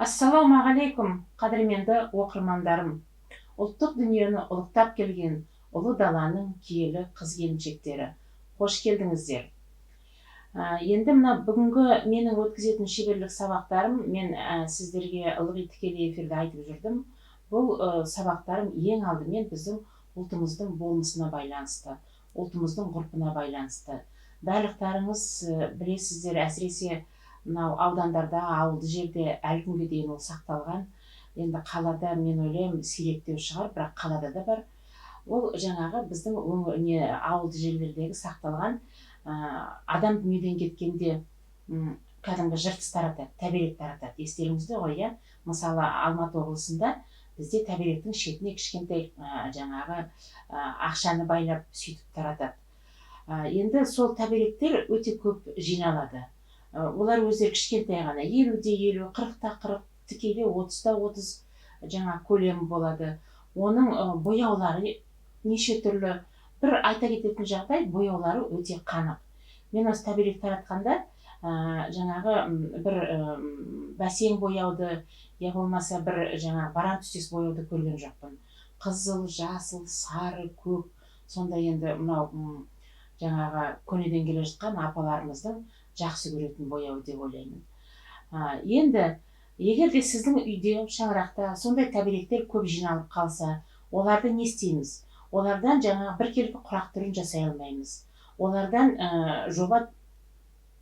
Ассалаумағалейкум, қадірменді оқырмандарым! Ұлттық дүниені ұлықтап келген ұлы даланың киелі қыз келіншектері, қош келдіңіздер! Енді мына бүгінгі менің өткізетін шеберлік сабақтарым, мен сіздерге ылғи тікелей эфирде айтып жүрдім. Бұл сабақтарым ең алдымен біздің ұлтымыздың болмысына байланысты, ұлтымыздың ғұрпына байланысты. Барлықтарыңыз білесіздер, әсіресе мынау аудандарда, ауылды жерде әлі күнге дейін ол сақталған. Енді қалада, мен ойлаймын, сиректеу шығар, бірақ қалада да бар. Ол жаңағы біздің өңір, не, ауылды жерлердегі сақталған, адам дүниеден кеткенде кәдімгі жыртыс таратады, тәберек таратады. Естеріңізде ғой, иә? Мысалы, Алматы облысында бізде тәберектің шетіне кішкентай жаңағы ақшаны байлап, сөйтіп таратады. Енді сол тәберектер өте көп жиналады. Олар өздері кішкентай ғана, 50-де 50, 40-та 40, тікелей 30-да 30 жаңа көлемі болады. Оның бояулары неше түрлі. Бір айта кететін жағдай, бояулары өте қанық. Мен осы тәберек таратқанда жаңағы бір бәсең бояуды, я болмаса бір жаңа баран түстес бояуды көрген жоқпын. Қызыл, жасыл, сары, көк, сондай. Енді мынау жаңағы көнеден келе жатқан апаларымыздың жақсы көретін бояуы деп ойлаймын. Енді егер де сіздің үйде, шаңырақта сондай тәберектер көп жиналып қалса, оларды не істейміз? Олардан жаңағы біркелкі құрақ түрін жасай алмаймыз, олардан жоба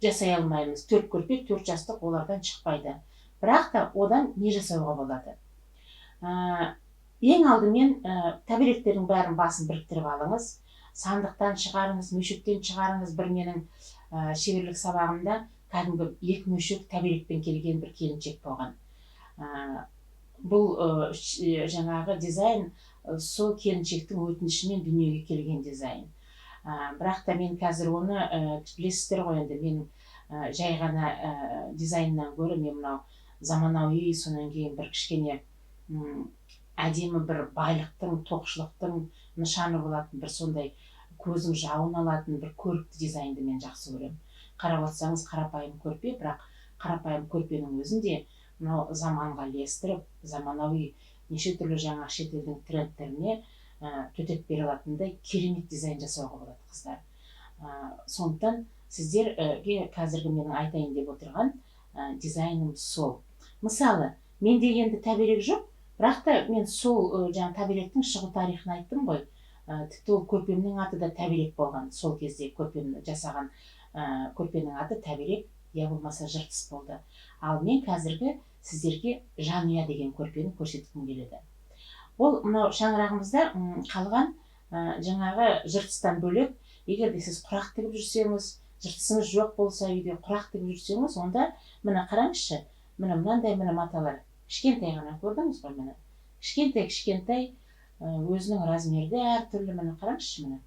жасай алмаймыз, төрт көрпе, төрт жастық олардан шықпайды. Бірақ та одан не жасауға болады? Ең алдымен тәберектердің бәрін басын біріктіріп алыңыз, сандықтан шығарыңыз, мешөктен шығарыңыз. Бір менің шеберлік сабағымда кәдімгі екі мешөк тәберекпен келген бір келіншек болған. Бұл жаңағы дизайн сол келіншектің өтінішімен дүниеге келген дизайн. Бірақ та мен қазір оны, білесіздер ғой, енді мен жай ғана дизайннан гөрі мен мынау заманауи, содан кейін бір кішкене әдемі, бір байлықтың, тоқшылықтың нышаны болатын, бір сондай көздің жауын алатын бір көрікті дизайнды мен жақсы көремін. Қарап отырсаңыз, қарапайым көрпе, бірақ қарапайым көрпенің өзінде мынау заманға ілестіріп, заманауи неше түрлі жаңа шетелдің трендтеріне төтеп бере алатындай керемет дизайн жасауға болады, қыздар. Сондықтан сіздерге қазіргі менің айтайын деп отырған дизайным сол. Мысалы, менде енді тәберек жоқ, бірақ та мен сол жаңа тәберектің шығу тарихын айттым ғой. Тіпті ол көрпемнің аты да тәберек болған. Сол кезде көрпемді жасаған көрпенің аты тәберек, я болмаса жыртыс болды. Ал мен қазіргі сіздерге жанұя деген көрпені көрсеткім келеді. Ол мынау шаңырағымызда қалған жаңағы жыртыстан бөлек, егер де сіз құрақ тігіп жүрсеңіз, жыртысыңыз жоқ болса, үйде құрақ тігіп жүрсеңіз, онда міне, қараңызшы, міне, мынандай, міне, маталар кішкентай ғана, көрдіңіз ғой, міне, кішкентай кішкентай, өзінің размері де әртүрлі. Міне, қараңызшы, міне,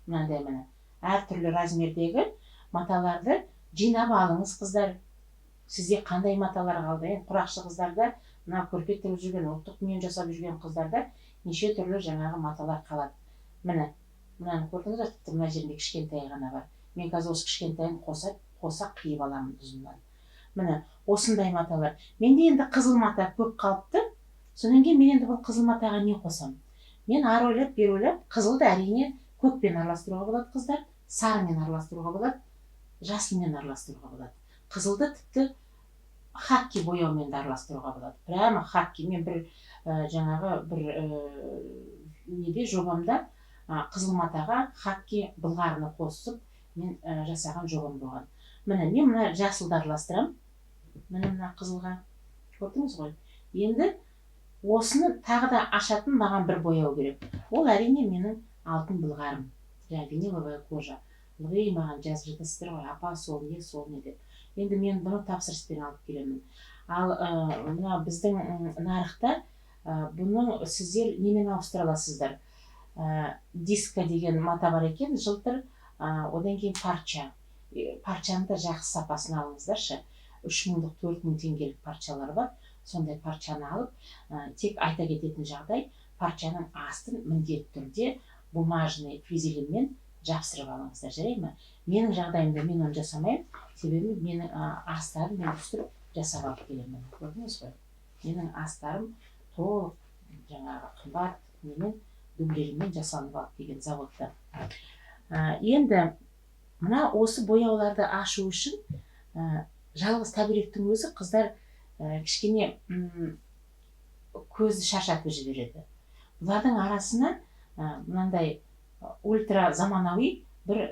мынандай, міне, әртүрлі размердегі маталарды жинап алыңыз, қыздар. Сізде қандай маталар қалды? Енді құрақшы қыздарда, мына көрпе тігіп жүрген, ұлттық дүниені жасап жүрген қыздарда неше түрлі жаңағы маталар қалады. Міне, мынаны көрдіңіз ба? Тіпті мына жерінде кішкентай ғана бар. Мен қазір осы кішкентайын қоса қоса қиып аламын ұзыннан. Міне, осындай маталар. Менде енді қызыл мата көп қалыпты. Содан кейін мен енді бұл қызыл матаға не қосамын? Мен ары ойлап, бері ойлап, қызылды, әрине, көкпен араластыруға болады, қыздар, сарымен араластыруға болады, жасылмен араластыруға болады. Қызылды тіпті хаки бояумен де араластыруға болады, прямо хаки. Мен бір жаңағы бір неде, жобамда қызыл матаға хаки былғарыны қосып мен жасаған жобам болған. Міне, мен мына жасылды араластырамын, міне, мына қызылға, көрдіңіз ғой. Енді осыны тағы да ашатын маған бір бояу керек. Ол, әрине, менің алтын былғарым, жаңағы виниловая кожа. Ылғи маған жазып жатасыздар ғой: «Апа, сол не, сол не?» – деп. Енді мен бұны тапсырыспен алып келемін. Ал мына біздің нарықта бұны сіздер немен ауыстыра аласыздар? Диско деген мата бар екен, жылтыр. Одан кейін парча. Парчаны да жақсы сапасын алыңыздаршы. 3000-дық, 4000 теңгелік парчалар бар. Сондай парчаны алып, тек айта кететін жағдай, парчаның астын міндетті түрде бумажный флизелинмен жапсырып алыңыздар, жарай ма? Менің жағдайымда мен оны жасамаймын, себебі менің астарын мен өстіп жасап алып келемін. Көрдіңіз ғой, менің астарым толық жаңағы қымбат немен, дублеринмен жасалынып алып келген заводта. Енді мына осы бояуларды ашу үшін жалғыз тәберіктің өзі, қыздар, кішкене көзді шаршатып жібереді. Бұлардың арасына мынандай ультра заманауи бір,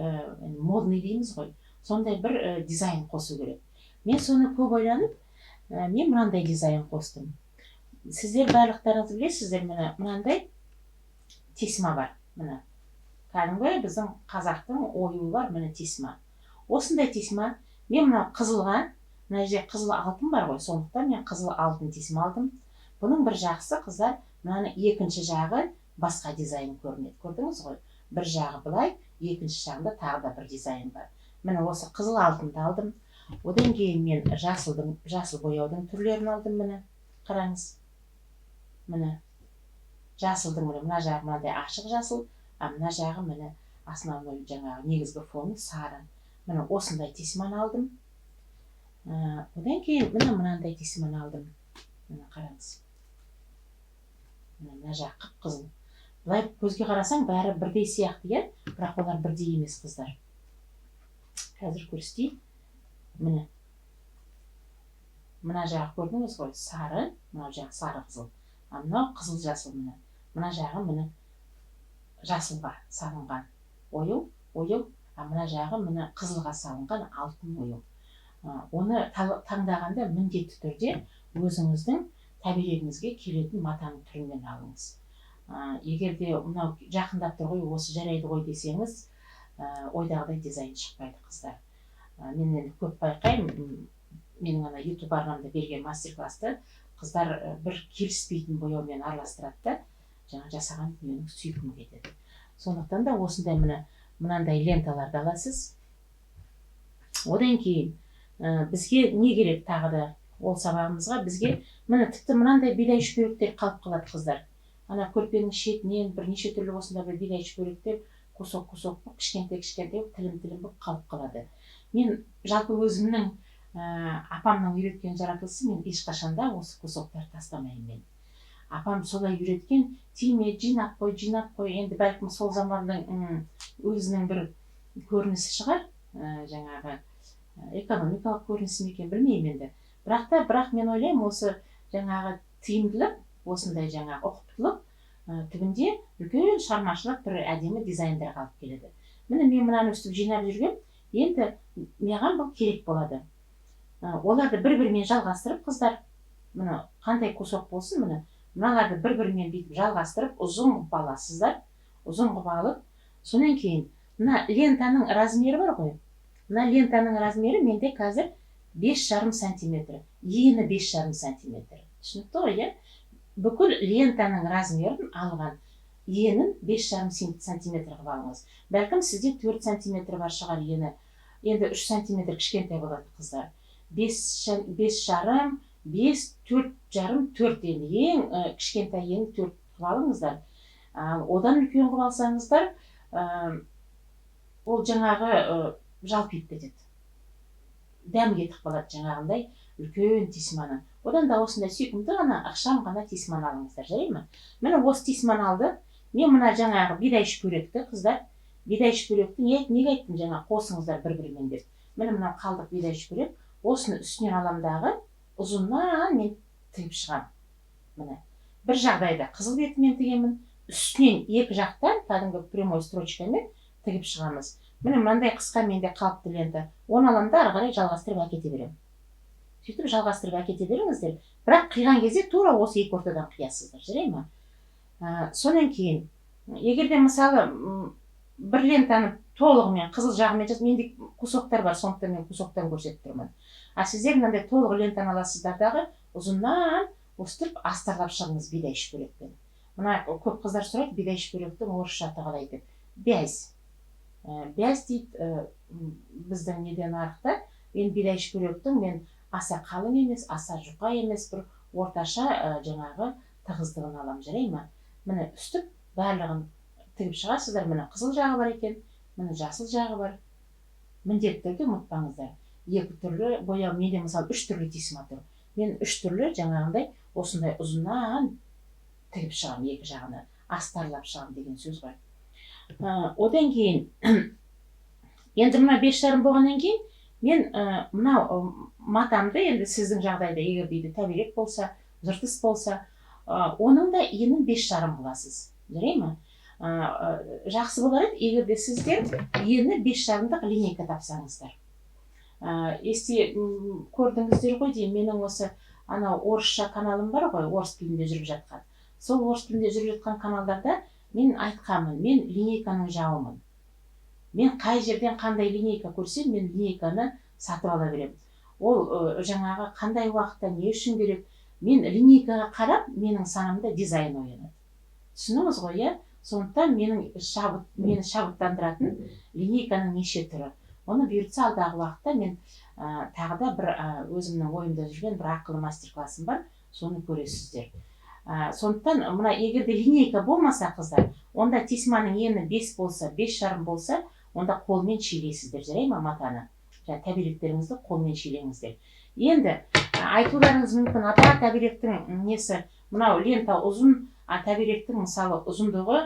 модный дейміз ғой, сондай бір дизайн қосу керек. Мен соны көп ойланып, мен мынандай дизайн қостым. Сіздер барлықтарыңыз білесіздер, міне, мынандай тесьма бар. Міне, кәдімгі біздің қазақтың оюы бар, міне, тесьма. Осындай тесьма. Мен мына қызылға, мына жерде қызыл алтын бар ғой, сондықтан мен қызыл алтын тесьма алдым. Бұның бір жақсы, қыздар, мынаның екінші жағы басқа дизайн көрінеді. Көрдіңіз ғой, бір жағы былай, екінші жағында тағы да бір дизайн бар. Міне, осы қызыл алтынды алдым. Одан кейін мен жасылдың, жасыл бояудың түрлерін алдым. Міне, қараңыз, міне, жасылдың, міне, мына жағы мынандай ашық жасыл, а мына жағы, міне, основной, жаңағы негізгі фоны сары. Міне, осындай тесьманы алдым. Одан кейін, міне, мынандай тесьманы алдым. Міне, қараңыз, міне, мына жағы қып қызыл. Былай көзге қарасаң, бәрі бірдей сияқты, иә, бірақ олар бірдей емес, қыздар. Қазір көрсетейін. Міне, мына жағы, көрдіңіз ғой, сары, мынау жағы сары қызыл, а мынау қызыл жасыл. Міне, мына жағы, міне, жасылға салынған ою ою, а мына жағы, міне, қызылға салынған алтын ою. Оны таңдағанда міндетті түрде өзіңіздің тәберегіңізге келетін матаның түрімен алыңыз. Егер де мынау жақындап тұр ғой, осы жарайды ғой десеңіз, ойдағыдай дизайн шықпайды, қыздар. Мен енді көп байқаймын, менің ана Ютуб арнамда берген мастер классты қыздар бір келіспейтін бояумен араластырады да, жаңа жасаған дүниенің сүйкімі кетеді. Сондықтан да осындай, міне, мынандай ленталарды аласыз. Одан кейін бізге не керек тағы да ол сабағымызға? Бізге, міне, тіпті мынандай бидай шүберектер қалып қалады, қыздар. Ана көрпенің шетінен бірнеше түрлі осындай бір бидай шүберектер кусок кусок болып, кішкентай кішкентай болып, тілім тілім болып қалып қалады. Мен жалпы өзімнің апамның үйреткен жаратылысы, мен ешқашан да осы кусоктарды тастамаймын. Мен апам солай үйреткен: тиме, жинап қой, жинап қой. Енді бәлкім, сол заманның өзінің бір көрінісі шығар, жаңағы экономикалық көрінісі ме екен, білмеймін енді. Бірақ та, бірақ мен ойлаймын, осы жаңағы тиімділік, осындай жаңағы ұқыптылық түбінде үлкен шығармашылық бір әдемі дизайндарға алып келеді. Міне, мен мынаны өстіп жинап жүргем, енді маған бұл керек болады. Оларды бір бірімен жалғастырып, қыздар, міне, қандай кусок болсын, міне, мыналарды бір бірімен бүйтіп жалғастырып, ұзын қылып аласыздар. Ұзын қылып алып, содан кейін мына лентаның размері бар ғой. Мына лентаның размері менде қазір 5,5 сантиметр, ені 5,5 сантиметр. Түсінікті ғой, иә? Бүкіл лентаның размерін алған енін 5,5 сантиметр қылып алыңыз. Бәлкім, сізде 4 сантиметр бар шығар ені. Енді 3 сантиметр кішкентай болады, қыздар. 5, 5,5, 5, 4,5, 4. Енді ең кішкентай ені 4 қылып алыңыздар. Ал одан үлкен қылып алсаңыздар, ол жаңағы жалпиып кетеді, дәмі кетіп қалады жаңағындай үлкен тесьманың. Одан да осындай сүйкімді ғана, ықшам ғана тесьманы алыңыздар, жарай ма? Міне, осы тесьманы алдық. Мен мына жаңағы бидай шүберекті, қыздар, бидай шүберекті неге айттым жаңа қосыңыздар бір бірімен деп? Міне, мынау қалдық бидай шүберек. Осыны үстінен аламын дағы, ұзыннан мен тігіп шығамын. Міне, бір жағдайда қызыл бетімен тігемін, үстінен екі жақтан кәдімгі прямой строчкамен тігіп шығамыз. Міне, мынандай қысқа менде қалыпты лента, оны аламын да, ары қарай жалғастырып әкете беремін. Сөйтіп жалғастырып әкете беріңіздер, бірақ қиған кезде тура осы екі ортадан қиясыздар, жарай ма? Содан кейін, егер де, мысалы, бір лентаны толығымен қызыл жағымен менде кусоктар бар, сондықтан мен кусоктан көрсетіп тұрмын. А сіздер мынандай толық лентаны аласыздар дағы, ұзыннан өстіп астарлап шығыңыз бидай шүберекпен. Мына көп қыздар сұрайды, бидай шүберектің орысша аты қалай деп. Бязь. Бязь дейді біздің неде, нарықта. Енді бидай шүберектің мен аса қалың емес, аса жұқа емес, бір орташа жаңағы тығыздығын аламын, жарай ма? Міне, өстіп барлығын тігіп шығасыздар. Міне, қызыл жағы бар екен, міне, жасыл жағы бар. Міндетті түрде ұмытпаңыздар. Екі түрлі бояу. Менде, мысалы, үш түрлі тесьма тұр. Мен үш түрлі жаңағындай осындай ұзыннан тігіп шығамын, екі жағына астарлап шығамын деген сөз ғой. Одан кейін енді мына 5,5 болғаннан кейін мен мынау матамды, енді сіздің жағдайда егер де үйде тәберек болса, жыртыс болса, оның да енін 5,5 қыласыз, жарай ма? Жақсы болар еді, егер де сіздер ені 5,5-дық линейка тапсаңыздар. Есте көрдіңіздер ғой деймін, менің осы анау орысша каналым бар ғой, орыс тілінде жүріп жатқан. Сол орыс тілінде жүріп жатқан каналдарда мен айтқанмын: мен линейканың жауымын. Мен қай жерден қандай линейка көрсем, мен линейканы сатып ала беремін. Ол жаңағы қандай уақытта, не үшін керек? Мен линейкаға қарап, менің санамда дизайн оянады, түсіндіңіз ғой, иә? Сондықтан мені шабыттандыратын линейканың неше түрі. Оны, бұйыртса, алдағы уақытта мен тағы да бір өзімнің ойымда жүрген бір ақылы мастер классым бар, соны көресіздер. Сондықтан мына егер де линейка болмаса, қыздар, онда тесьманың ені 5 болса, 5,5 болса, онда қолмен шилейсіздер, жарай ма? Матаны, жаңағы тәберектеріңізді қолмен шилеңіздер. Енді айтуларыңыз мүмкін: апа, тәберектің несі, мынау лента ұзын, а тәберектің, мысалы, ұзындығы,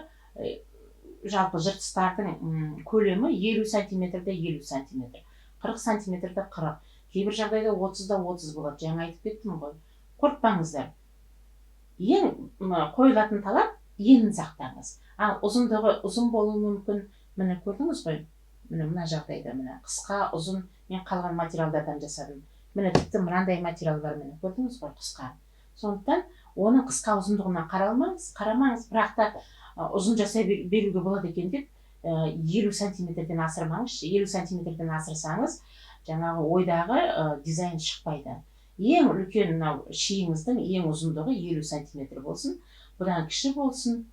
жалпы жыртыстардың көлемі 50 сантиметрде 50 сантиметр, 40 сантиметрде 40, кейбір жағдайда 30 да 30 болады. Жаңа айтып кеттім ғой. Қорықпаңыздар, ең қойылатын талап — енін сақтаңыз. Ал ұзындығы ұзын болуы мүмкін. Міне, көрдіңіз ғой, міне, мына жағдайда, міне, қысқа, ұзын. Мен қалған материалдардан жасадым. Міне, тіпті мынандай материал бар, міне, көрдіңіз ғой, қысқа. Сондықтан оның қысқа ұзындығына қарамаңыз, бірақ та ұзын жасай беруге болады екен деп 50 сантиметрден асырмаңызшы. 50 сантиметрден асырсаңыз, жаңағы ойдағы дизайн шықпайды. Ең үлкен мынау шиіңіздің ең ұзындығы 50 сантиметр болсын, бұдан кіші болсын,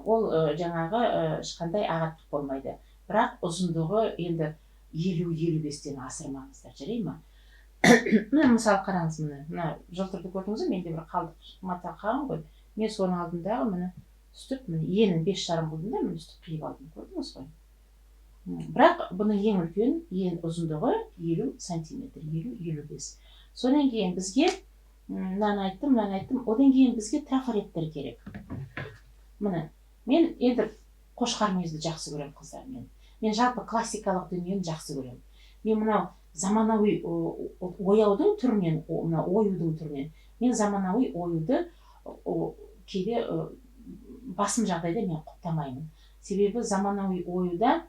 ол жаңағы ешқандай ағаттық болмайды. Бірақ ұзындығы енді 50-55-тен асырмаңыздар, жарай ма? Міне, мысалы, қараңыз, міне, мына жылтырды көрдіңіз бе? Менде бір қалдық мата қалған ғой, мен соның алдындағы, міне, үстіп, міне, енін 5,5 қылдым да, міне, үстіп қиып алдым, көрдіңіз ғой. Бірақ бұның ең үлкен ең ұзындығы 50 сантиметр, 50-55. Содан кейін бізге мынаны айттым, мынаны айттым. Одан кейін бізге трафареттер керек. Міне, мен енді қошқар мүйізді жақсы көремін, қыздар. Мен жалпы классикалық дүниені жақсы көремін. Мен мынау заманауи ояудың түрінен, мына оюдың түрінен, мен заманауи оюды кейде, басым жағдайда мен құптамаймын. Себебі заманауи оюда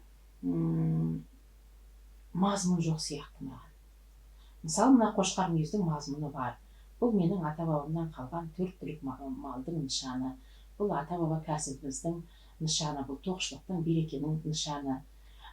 мазмұн жоқ сияқты маған. Мысалы, мына қошқар мүйіздің мазмұны бар. Бұл менің ата бабамнан қалған төрт түлік малдың нышаны, бұл ата баба кәсібіміздің нышаны, бұл тоқшылықтың, берекенің нышаны.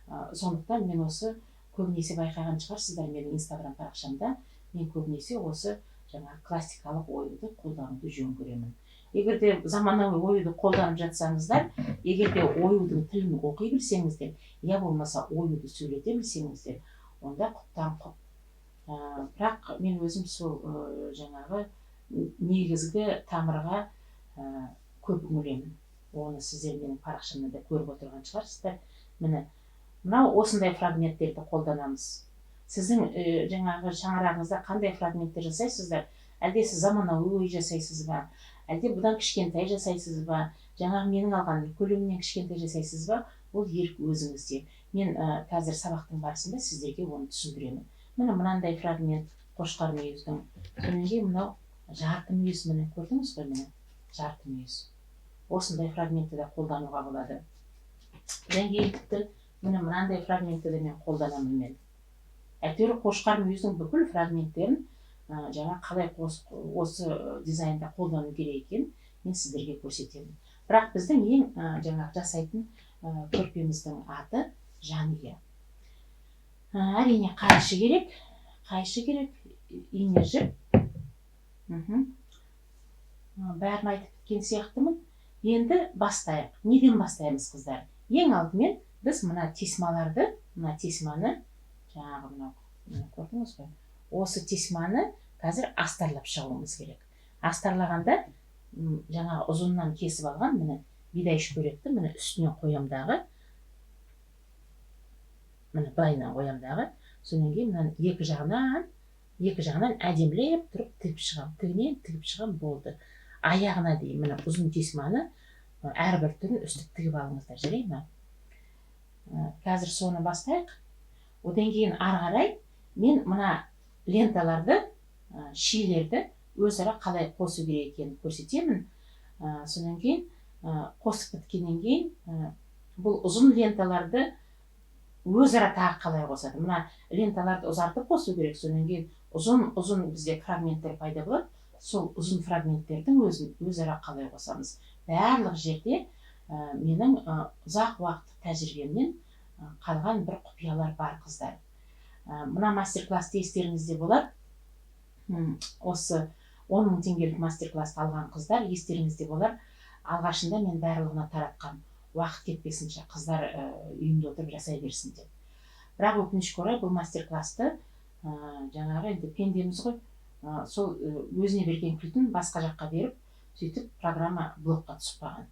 Сондықтан мен осы көбінесе, байқаған шығарсыздар, менің Инстаграм парақшамда мен көбінесе осы жаңағы классикалық оюды қолдануды жөн көремін. Егер де заманауи оюды қолданып жатсаңыздар, егер де оюдың тілін оқи білсеңіздер, я болмаса оюды сөйлете білсеңіздер, онда құптан құп. Бірақ мен өзім сол жаңағы негізгі тамырға көп үңілемін. Оны сіздер менің парақшамнан да көріп отырған шығарсыздар. Міне, мынау осындай фрагменттерді қолданамыз. Сіздің жаңағы шаңырағыңызда қандай фрагменттер жасайсыздар? Әлде сіз заманауи ой жасайсыз ба, әлде бұдан кішкентай жасайсыз ба, жаңағы менің алған көлемінен кішкентай жасайсыз ба, ол ерік өзіңізде. Мен қазір сабақтың барысында сіздерге оны түсіндіремін. Міне, мынандай фрагмент қошқар мүйіздің. Содан кейін мынау жарты мүйіз, міне, көрдіңіз ғой, міне, жарты мүйіз. Осындай фрагментті де қолдануға болады. Одан кейін тіпті, міне, мынандай фрагментті де мен қолданамын. Мен әйтеуір қошқар мүйіздің бүкіл фрагменттерін жаңа қалай осы дизайнда қолдану керек екенін мен сіздерге көрсетемін. Бірақ біздің ең жаңағы жасайтын көрпеміздің аты — жанұя. Әрине, қайшы керек, қайшы керек, ине, жіп. Бәрін айтып біткен сияқтымын. Енді бастайық. Неден бастаймыз, қыздар? Ең алдымен біз мына тесьмаларды, мына тесьманы, жаңағы мынау, мына көрдіңіз ғой, осы тесьманы қазір астарлап шығуымыз керек. Астарлағанда жаңағы ұзыннан кесіп алған, міне, бидай шүберекті, міне, үстіне қоямын дағы, міне, былайынан қоямын дағы, Содан кейін мынаны екі жағынан әдемілеп тұрып тігіп шығамын. Тігінен тігіп шығамын, болды. Аяғына дейін міне ұзын тесьманы әрбір түрін үстіп тігіп алыңыздар, жарай ма? Қазір соны бастайық. Одан кейін ары қарай мен мына ленталарды, шилерді өзара қалай қосу керек екенін көрсетемін. Содан кейін қосып біткеннен кейін бұл ұзын ленталарды өзара тағы қалай қосады? Мына ленталарды ұзартып қосу керек. Содан кейін ұзын-ұзын бізде фрагменттер пайда болады. Сол ұзын фрагменттердің өзін өзара қалай қосамыз? Барлық жерде менің ұзақ уақыттық тәжірибемнен қалған бір құпиялар бар, қыздар. Мына мастер-классты естеріңізде болар. Осы 10 мың теңгелік мастер-классты алған қыздар естеріңізде болар. Алғашында мен барлығына таратқам, уақыт кетпесінші, қыздар үйінде отырып жасай берсін деп. Бірақ өкінішке орай бұл мастер-классты жаңағы енді пендеміз ғой, сол өзіне берген кілтін басқа жаққа беріп, сөйтіп программа блокқа түсіп қалған.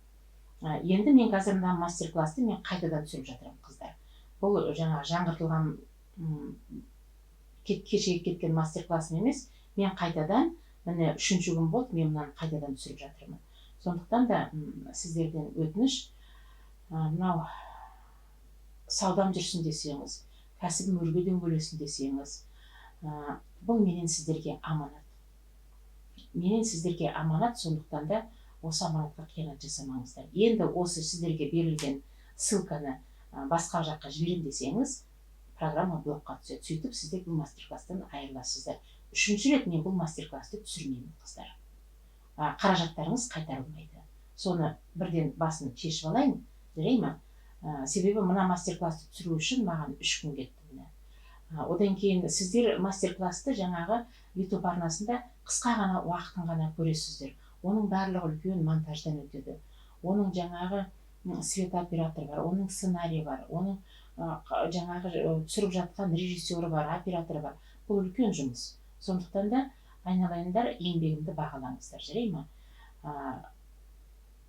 Енді мен қазір мына мастер-классты мен қайтадан түсіріп жатырмын, қыздар. Бұл жаңағы жаңғыртылған кешегі кеткен мастер-классым емес, мен қайтадан міне 3-ші күн болды, мен мынаны қайтадан түсіріп жатырмын. Сондықтан да сіздерден өтініш, мынау саудам жүрсін десеңіз, кәсібім өрге дөңгелесін десеңіз, бұл менен сіздерге аманат. Менен сіздерге аманат, сондықтан да осы аманатқа қиянат жасамаңыздар. Енді осы сіздерге берілген ссылканы басқа жаққа жіберем десеңіз, программа блокқа түседі. Сөйтіп сіздер бұл мастер-класстан айырыласыздар. 3-ші рет мен бұл мастер-классты түсірмеймін, қыздар. Қаражаттарыңыз қайтарылмайды. Соны бірден басын шешіп алайын, жарай ма? Себебі мына мастер-классты түсіру үшін маған 3 күн кетті міне. Одан кейін сіздер мастер-классты жаңағы YouTube арнасында қысқа ғана уақытын ғана көресіздер. Оның барлығы үлкен монтаждан өтеді. Оның жаңағы светооператор бар, оның сценарийі бар, оның жаңағы түсіріп жатқан режиссері бар, операторы бар. Бұл үлкен жұмыс. Сондықтан да айналайындар, еңбегімді бағалаңыздар, жарай ма?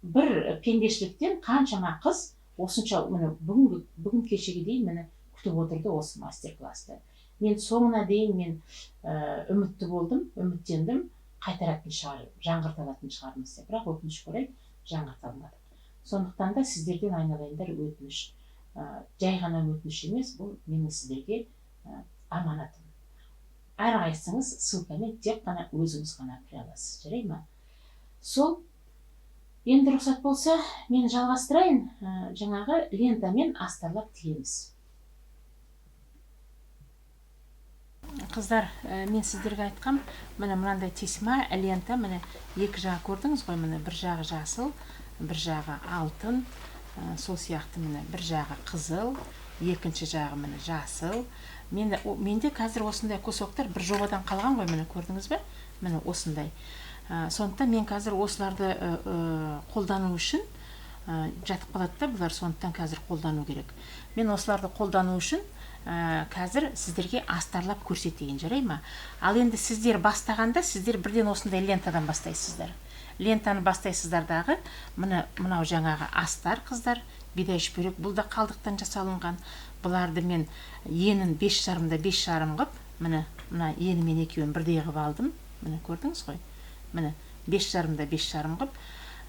Бір пендешіліктен қаншама қыз осынша міне бүгін кешеге дейін міне күтіп отырды осы мастер-классты. Мен соңына дейін үмітті болдым, үміттендім, қайтаратын шығар, жаңғырта алатын шығармыз деп. Бірақ өкінішке орай жаңғырта алмадық. Сондықтан да сіздерден айналайындар өтініш. Жай ғана өтініш емес, бұл менің сіздерге аманатым. Әрқайсыңыз ссылкамен тек қана өзіңіз ғана кіре аласыз, жарай ма? Сол енді рұқсат болса, мен жалғастырайын. Жаңағы лентамен астарлап тігеміз. Қыздар, мен сіздерге айтқам, міне мынандай тесьма, лента, міне екі жағы көрдіңіз ғой, міне бір жағы жасыл, бір жағы алтын, сол сияқты міне бір жағы қызыл, екінші жағы міне жасыл. Менде қазір осындай кусоктар бір жобадан қалған ғой, міне көрдіңіз бе? Міне осындай. Сондықтан мен қазір осыларды қолдану үшін, жатып қалады да бұлар, сондықтан қазір қолдану керек. Мен осыларды қолдану үшін, қазір сіздерге астарлап көрсетейін, жарай ма? Ал енді сіздер бастағанда, сіздер бірден осындай лентадан бастайсыздар. Лентаны бастайсыздар дағы, міне мынау жаңағы астар, қыздар, бидай шүберек, бұл да қалдықтан жасалынған. Бұларды мен енін бес жарымда бес жарым қып, міне мына енімен екеуін бірдей қып алдым. Міне көрдіңіз ғой. Міне бес жарымда бес жарым қып.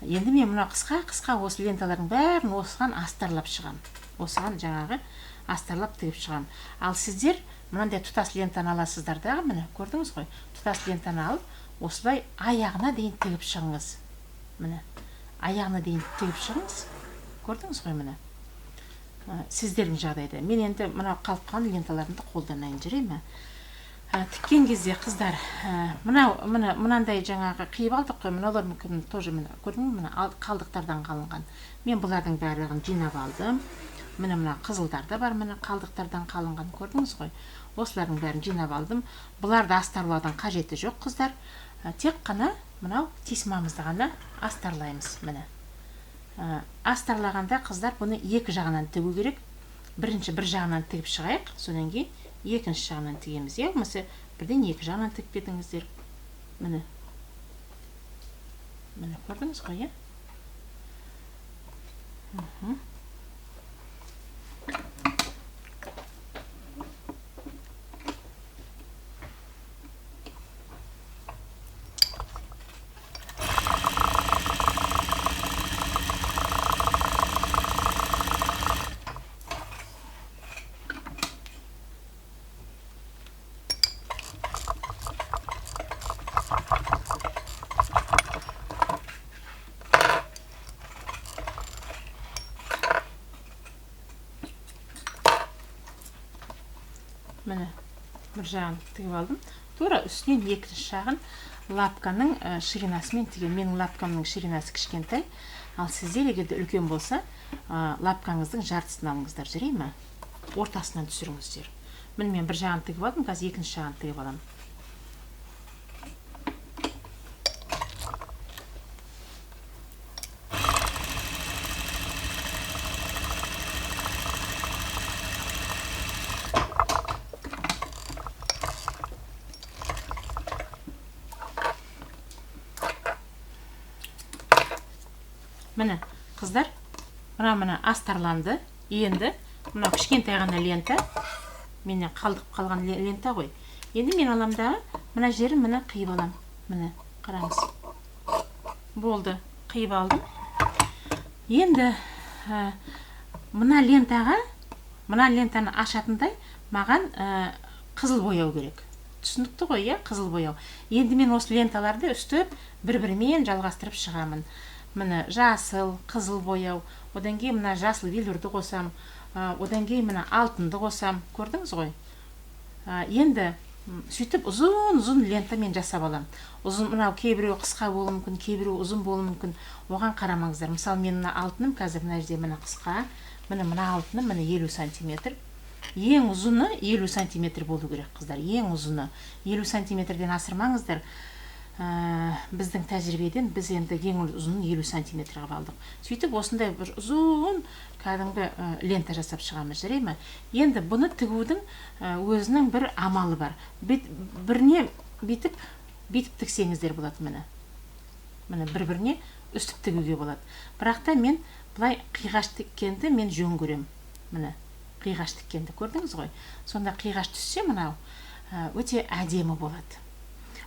Енді мен мына қысқа-қысқа осы ленталардың бәрін осыған астарлап шығам. Осыған жаңағы астарлап тігіп шығам. Ал сіздер мынандай тұтас лентаны аласыздар дағы, міне көрдіңіз ғой. Тұтас лентаны алып, осылай аяғына дейін тігіп шығыңыз. Міне аяғына дейін тігіп шығыңыз. Көрдіңіз ғой міне. Сіздердің жағдайда. Мен енді мына қалып қалған ленталарымды қолданайын, жарай ма? Тіккен кезде қыздар, мынау, міне, мынандай жаңағы қиып алдық қой, мыналар мүмкін тоже міне, көрдің бе, міне қалдықтардан қалынған. Мен бұлардың барлығын жинап алдым. Міне мына қызылдар да бар, міне қалдықтардан қалынған, көрдіңіз ғой. Осылардың бәрін жинап алдым. Бұларды астарлаудың қажеті жоқ, қыздар. Тек қана мынау тесьмамызды ғана астарлаймыз, міне. Астарлағанда қыздар бұны екі жағынан тігу керек. Бірінші бір жағынан тігіп шығайық, содан кейін екінші жағынан тігеміз. Я болмаса бірден екі жағынан тігіп кетіңіздер. Міне. Міне көрдіңіз ғой, иә? Міне, бір жағын тігіп алдым. Тура үстінен екінші жағын лапканың ширинасымен тігемін. Менің лапкамның ширинасы кішкентай, ал сіздер егер де үлкен болса, лапкаңыздың жартысын алыңыздар, жарай ма? Ортасынан түсіріңіздер. Міне, мен бір жағын тігіп алдым, қазір екінші жағын тігіп аламын. Міне, қыздар, мына астарланды. Енді мынау кішкентай ғана лента, менен қалдық қалған лента ғой. Енді мен алам да мына жерін міне қиып алам. Міне, қараңыз. Болды, қиып алдым. Енді мына лентаға, мына лентаны ашатындай маған қызыл бояу керек. Түсінікті ғой, иә, қызыл бояу. Енді мен осы ленталарды үстіп бір-бірімен жалғастырып шығамын. Міне, жасыл, қызыл бояу, одан кейін мына жасыл велюрді қосам, одан кейін мына алтынды қосам. Көрдіңіз ғой? Енді сөйтіп ұзын-ұзын лента мен жасап алам. Ұзын, мынау кейбіреуі қысқа болуы мүмкін, кейбіреуі ұзын болуы мүмкін. Оған қарамаңыздар. Мысалы, мен мына алтыным қазір мына жерде міне қысқа, міне мына алтыным міне 50 сантиметр. Ең ұзыны 50 сантиметр болу керек, қыздар. Ең ұзыны 50 сантиметрден асырмаңыздар. Біздің тәжірибеден біз енді ең ұзынын 50 сантиметр қылып алдық. Сөйтіп осындай бір ұзын кәдімгі лента жасап шығамыз, жарай ма? Енді бұны тігудің өзінің бір амалы бар. Біріне бүйтіп тіксеңіздер болады, міне. Міне бір-біріне үстіп тігуге болады. Бірақ та мен былай қиғаш тіккенді мен жөн көрем. Міне, қиғаш тіккенді көрдіңіз ғой? Сонда қиғаш түссе мынау өте әдемі болады.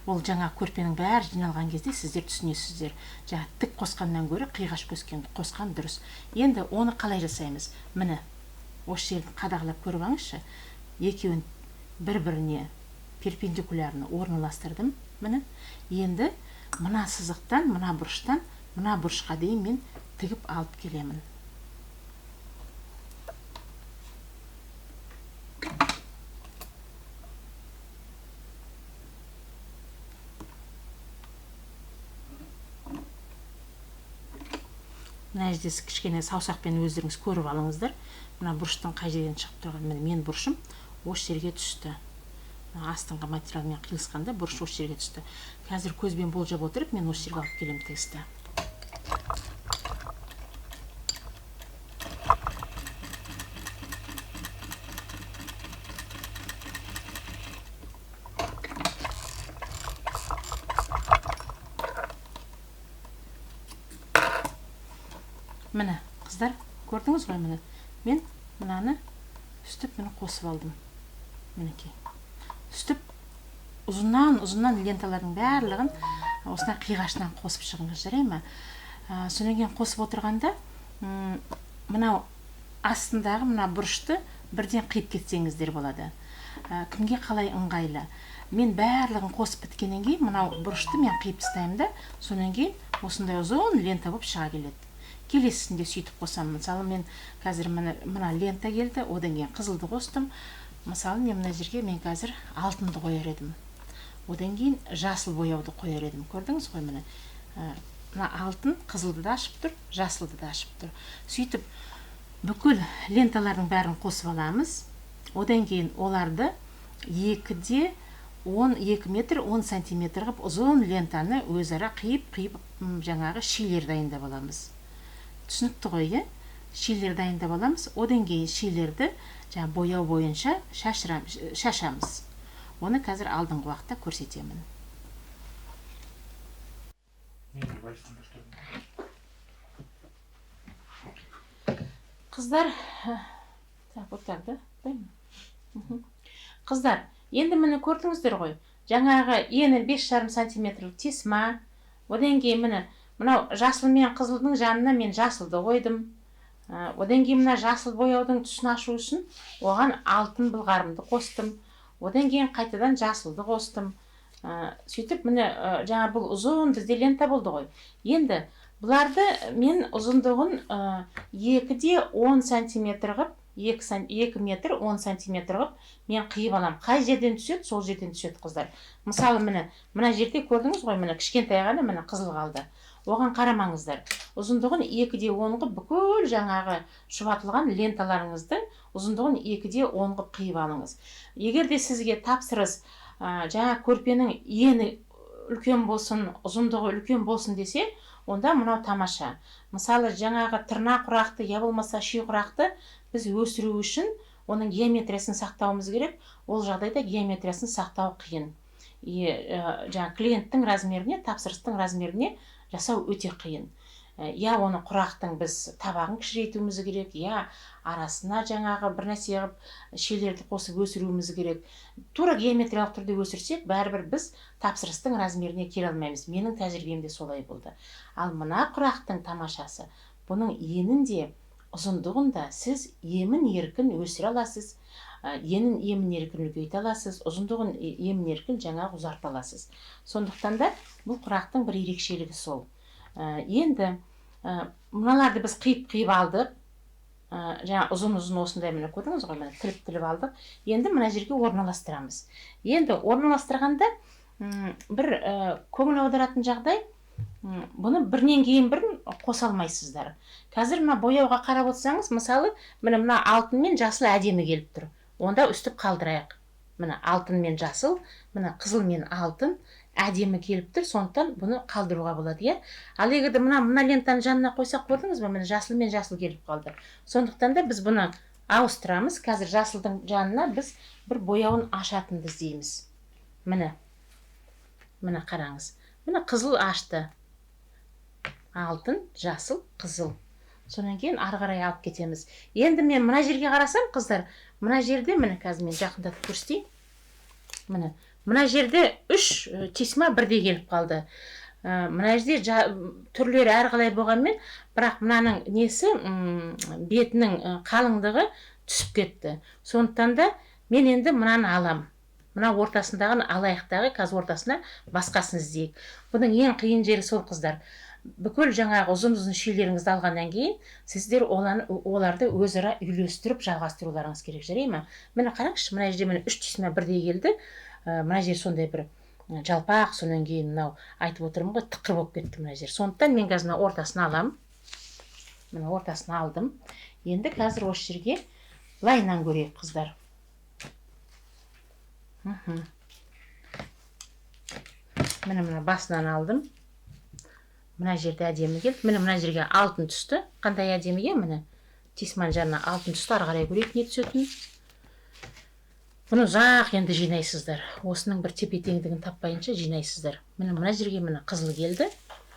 Ол жаңа көрпенің бәрі жиналған кезде сіздер түсінесіздер. Жаңа тік қосқаннан гөрі қиғаш қосқан дұрыс. Енді оны қалай жасаймыз? Міне, осы жерді қадағалап көріп алыңызшы. Екеуін бір-біріне перпендикулярны орналастырдым. Міне, енді мына сызықтан, мына бұрыштан, мына бұрышқа дейін мен тігіп алып келемін. Мына жерде кішкене саусақпен өздеріңіз көріп алыңыздар. Мына бұрыштың қай жерден шығып тұрғанын. Міне, мен бұрышым осы жерге түсті. Мына астыңғы материалмен қиылысқанда бұрыш осы жерге түсті. Қазір көзбен болжап отырып, мен осы жерге алып келемін тігісті. Міне, қыздар, көрдіңіз ғой, міне. Мен мынаны үстіп міне қосып алдым. Мінекей. Үстіп ұзыннан ленталардың барлығын осындай қиғашынан қосып шығыңыз, жарай ма? Содан кейін қосып отырғанда, мынау астындағы мына бұрышты бірден қиып кетсеңіздер болады. Кімге қалай ыңғайлы. Мен барлығын қосып біткеннен кейін мынау бұрышты мен қиып тастаймын да, содан кейін осындай ұзын лента болып шыға келеді. Келесісінде сөйтіп қосамын. Мысалы, мен қазір мына лента келді, одан кейін қызылды қостым. Мысалы, мен мына жерге мен қазір алтынды қояр едім. Одан кейін жасыл бояуды қояр едім. Көрдіңіз ғой, міне. Мына алтын қызылды да ашып тұр, жасылды да ашып тұр. Сөйтіп бүкіл ленталардың бәрін қосып аламыз. Одан кейін оларды 2,12 метр 10 сантиметр қылып ұзын лентаны өзара қиып-қиып жаңағы шилер дайындап аламыз. Түсінікті ғой, иә? Шилер дайындап аламыз. Одан кейін шилерді жаңа бояу бойынша шашамыз. Оны қазір алдыңғы уақытта көрсетемін. Қыздар, так, вот так, да? Қыздар, енді міне көрдіңіздер ғой. Жаңағы ені 5,5 сантиметрлік тесма. Одан кейін міне мынау жасыл мен қызылдың жанына мен жасылды қойдым. Одан кейін мына жасыл бояудың түсін ашу үшін оған алтын былғарымды қостым. Одан кейін қайтадан жасылды қостым. Сөйтіп міне жаңа бұл ұзын бізде лента болды ғой. Енді бұларды мен ұзындығын 2,10 сантиметр қылып 2 метр 10 сантиметр қылып мен қиып аламын. Қай жерден түседі, сол жерден түседі, қыздар. Мысалы, міне, мына жерде көрдіңіз ғой, міне кішкентай ғана міне қызыл қалды. Оған қарамаңыздар. Ұзындығын 2,10 қылып, бүкіл жаңағы шұбатылған ленталарыңыздың ұзындығын 2,10 қылып қиып алыңыз. Егер де сізге тапсырыс жаңа көрпенің ені үлкен болсын, ұзындығы үлкен болсын десе, онда мынау тамаша. Мысалы, жаңағы тырна құрақты, я болмаса ши құрақты біз өсіру үшін оның геометриясын сақтауымыз керек. Ол жағдайда геометриясын сақтау қиын. Жаңа клиенттің размеріне, тапсырыстың размеріне жасау өте қиын. Я оны құрақтың біз табағын кішірейтуіміз керек, я арасына жаңағы бір нәрсе қылып шелерді қосып өсіруіміз керек. Тура геометриялық түрде өсірсек, бәрібір біз тапсырыстың размеріне келе алмаймыз. Менің тәжірибемде солай болды. Ал мына құрақтың тамашасы, бұның енін де ұзындығын да сіз емін еркін өсіре аласыз, енін емін еркін үлкейте аласыз, ұзындығын емін еркін жаңағы ұзарта аласыз. Сондықтан да бұл құрақтың бір ерекшелігі сол. Енді мыналарды біз қиып-қиып алдық. Жаңа ұзын-ұзын осындай, міне көрдіңіз ғой, міне тіліп-тіліп алдық. Енді мына жерге орналастырамыз. Енді орналастырғанда, бір көңіл аударатын жағдай, бұны бірінен кейін бірін қоса алмайсыздар. Қазір мына бояуға қарап отырсаңыз, мысалы, міне мына алтын мен жасыл әдемі келіп тұр. Онда үстіп қалдырайық. Міне алтын мен жасыл, міне қызыл мен алтын әдемі келіп тұр, сондықтан бұны қалдыруға болады, иә. Ал егер де мына лентаны жанына қойсақ, көрдіңіз бе, міне жасыл мен жасыл келіп қалды. Сондықтан да біз бұны ауыстырамыз. Қазір жасылдың жанына біз бір бояуын ашатынды іздейміз. Міне, міне қараңыз. Міне қызыл ашты. Алтын, жасыл, қызыл. Содан кейін ары қарай алып кетеміз. Енді мен мына жерге қарасам, қыздар, мына жерде, міне қазір мен жақындатып көрсетейін. Міне, мына жерде үш тесьма бірдей келіп қалды. Мына жерде түрлері әрқалай болғанмен, бірақ мынаның несі, бетінің қалыңдығы түсіп кетті. Сондықтан да мен енді мынаны алам. Мына ортасындағыны алайық дағы, қазір ортасына басқасын іздейік. Бұның ең қиын жері сол, қыздар. Бүкіл жаңағы ұзын-ұзын шилеріңізді алғаннан кейін сіздер оларды өзара үйлестіріп жалғастыруларыңыз керек, жарай ма? Міне қараңызшы, мына жерде міне үш тесьма бірдей келді. Мына жер сондай бір жалпақ, содан кейін мынау айтып отырмын ғой, тықыр болып кетті мына жер. Сондықтан мен қазір мына ортасын аламын. Міне ортасын алдым. Енді қазір осы жерге былайынан көрейік, қыздар. Міне мына басынан алдым. Мына жерде әдемі келді. Міне мына жерге алтын түсті. Қандай әдемі, иә, міне. Тесьманың жанына алтын түсті. Ары қарай көрейік не түсетінін. Бұны ұзақ енді жинайсыздар. Осының бір тепе-теңдігін таппайынша жинайсыздар. Міне мына жерге міне қызыл келді.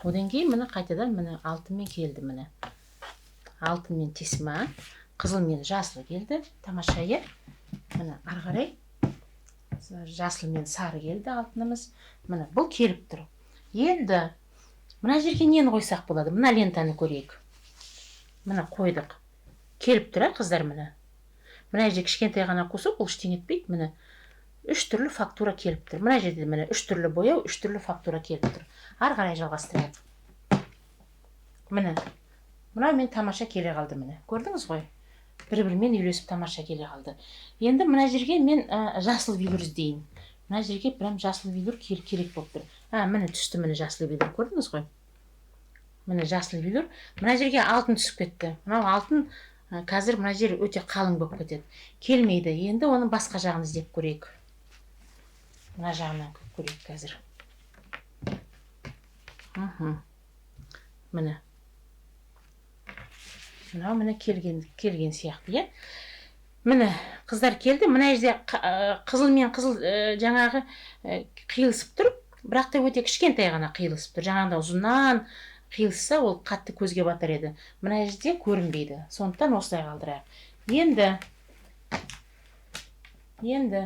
Одан кейін міне қайтадан міне алтынмен келді міне. Алтынмен тесьма, қызылмен жасыл келді. Тамаша, иә? Міне ары қарай жасыл мен сары келді алтынымыз. Міне бұл келіп тұр. Енді мына жерге нені қойсақ болады? Мына лентаны көрейік. Міне қойдық. Келіп тұр, ә, қыздар, міне. Мына жерде кішкентай ғана кусок, бұл ештеңе етпейді. Міне үш түрлі фактура келіп тұр. Мына жерде міне үш түрлі бояу, үш түрлі фактура келіп тұр. Ары қарай жалғастырайық. Міне мынау мен тамаша келе қалды міне. Көрдіңіз ғой? Бір-бірімен үйлесіп тамаша келе қалды. Енді мына жерге мен жасыл велюр іздейін. Мына жерге прям жасыл велюр керек болып тұр. Міне түсті, міне жасыл велюр, көрдіңіз ғой? Міне жасыл велюр. Мына жерге алтын түсіп кетті. Мынау алтын, қазір мына жер өте қалың болып кетеді. Келмейді. Енді оның басқа жағын іздеп көрейік. Мына жағынан көрейік қазір. Міне. Мынау міне келген сияқты, иә? Міне қыздар келді. Мына жерде қызыл мен қызыл, жаңағы, қиылысып тұр, бірақ та өте кішкентай ғана қиылысып тұр. Жаңағыда ұзыннан қиылысса, ол қатты көзге батар еді. Мына жерде көрінбейді. Сондықтан осылай қалдырайық. Енді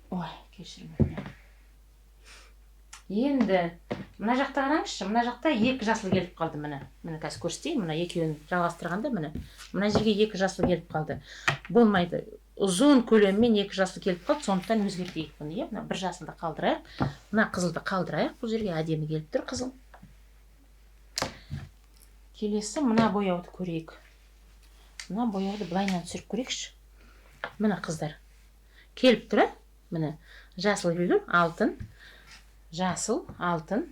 ой, кешірім өтінемін. Енді мына жақта қараңызшы, мына жақта екі жасыл келіп қалды міне. Міне қазір көрсетейін, мына екеуін жалғастырғанда міне. Мына жерге екі жасыл келіп қалды. Болмайды. Ұзын көлеммен екі жасыл келіп қалды, сондықтан өзгертейік бұны, иә? Мына бір жасылды қалдырайық, мына қызылды қалдырайық. Бұл жерге әдемі келіп тұр қызыл. Келесі мына бояуды көрейік. Мына бояуды былайынан түсіріп көрейікші. Міне, қыздар, келіп тұр, міне, жасыл велюр, алтын, жасыл, алтын.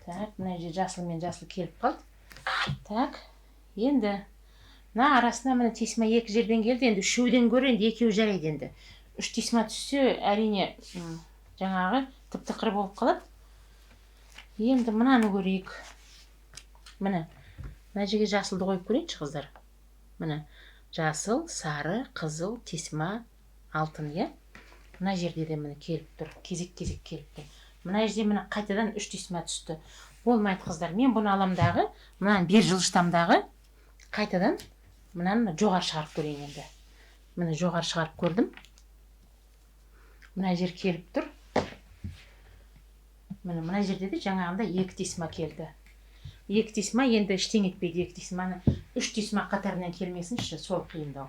Так, мына жерде жасыл мен жасыл келіп қалды. Так, енді мына арасына, міне, тесьма екі жерден келді. Енді үшеуден гөрі енді екеуі жарайды. Енді үш тесьма түссе, әрине, жаңағы тып-тықыр болып қалады. Енді мынаны көрейік. Міне, мына жерге жасылды қойып көрейінші, қыздар. Міне, жасыл, сары, қызыл, тесьма, алтын, иә. Мына жерде де, міне, келіп тұр, кезек кезек келіп тұр. Мына жерде, міне, қайтадан үш тесьма түсті. Болмайды, қыздар. Мен бұны алам дағы, мынаны бері жылжытам дағы, қайтадан мынаны жоғары шығарып көрейін. Енді, міне, жоғары шығарып көрдім. Мына жер келіп тұр. Міне, мына жерде де жаңағындай екі тесьма келді. Екі тесьма енді ештеңе етпейді. Екі тесьманы, үш тесьма қатарынан келмесінші, сол қиындау.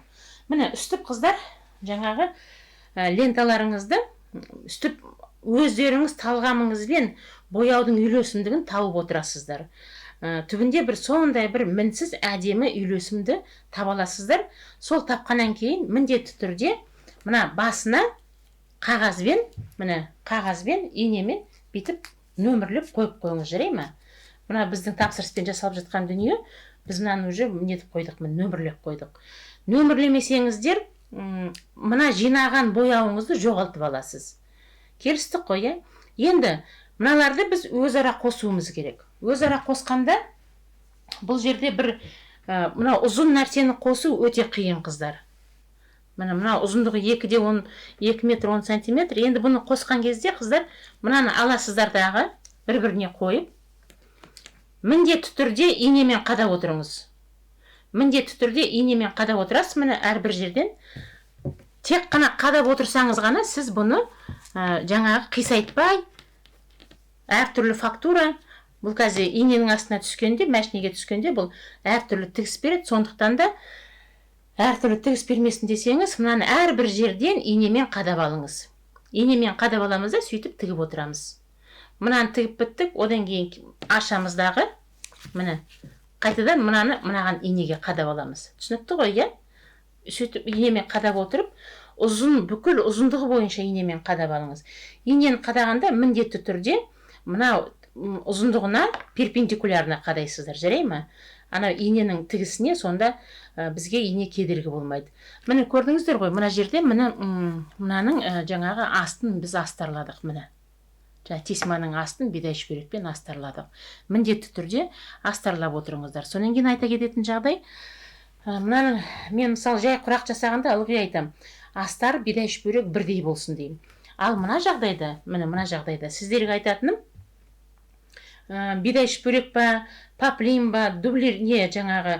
Міне, үстіп, қыздар, жаңағы ленталарыңызды үстіп өздеріңіз талғамыңызбен бояудың үйлесімдігін тауып отырасыздар. Түбінде бір сондай бір мінсіз әдемі үйлесімді таба аласыздар. Сол тапқаннан кейін міндетті түрде мына басына қағазбен, міне, қағазбен, инемен бүйтіп нөмірлеп қойып қойыңыз, жарай ма? Мына біздің тапсырыспен жасалып жатқан дүние. Біз мынаны уже нетіп қойдық, міне, нөмірлеп қойдық. Нөмірлемесеңіздер, мына жинаған бояуыңызды жоғалтып аласыз. Келістік қой, иә? Енді мыналарды біз өзара қосуымыз керек. Өзара қосқанда бұл жерде бір мына ұзын нәрсені қосу өте қиын, қыздар. Міне, мына ұзындығы 2 де 10, 2 метр 10 сантиметр. Енді бұны қосқан кезде, қыздар, мынаны аласыздар дағы, бір біріне қойып, міндетті түрде инемен қадап отырыңыз. Міндетті түрде инемен қадап отырасыз. Міне, әрбір жерден тек қана қадап отырсаңыз ғана сіз бұны жаңағы қисайтпай, әртүрлі фактура. Бұл қазір иненің астына түскенде, мәшинеге түскенде, бұл әртүрлі тігіс береді. Сондықтан да әртүрлі тігіс бермесін десеңіз, мынаны әрбір жерден инемен қадап алыңыз. Инемен қадап аламыз да, сөйтіп тігіп отырамыз. Мынаны тігіп біттік. Одан кейін ашамыз дағы, міне, қайтадан мынаны мынаған инеге қадап аламыз. Түсінікті ғой, иә? Сөйтіп инемен қадап отырып, ұзын, бүкіл ұзындығы бойынша инемен қадап алыңыз. Инені қадағанда міндетті түрде мынау ұзындығына перпендикулярно қадайсыздар, жарай ма? Анау иненің тігісіне. Сонда бізге ине кедергі болмайды. Міне, көрдіңіздер ғой, мына жерде, міне, мынаның жаңағы астын біз астарладық. Міне, жаңа тесьманың астын бидай шүберекпен астарладық. Міндетті түрде астарлап отырыңыздар. Содан кейін айта кететін жағдай, мынаның, мен, мысалы, жай құрақ жасағанда ылғи айтамын: астар, бидай шүберек бірдей болсын деймін. Ал мына жағдайда, міне, мына жағдайда сіздерге айтатыным, бидай шүберек па, поплин ба, дублер не, жаңағы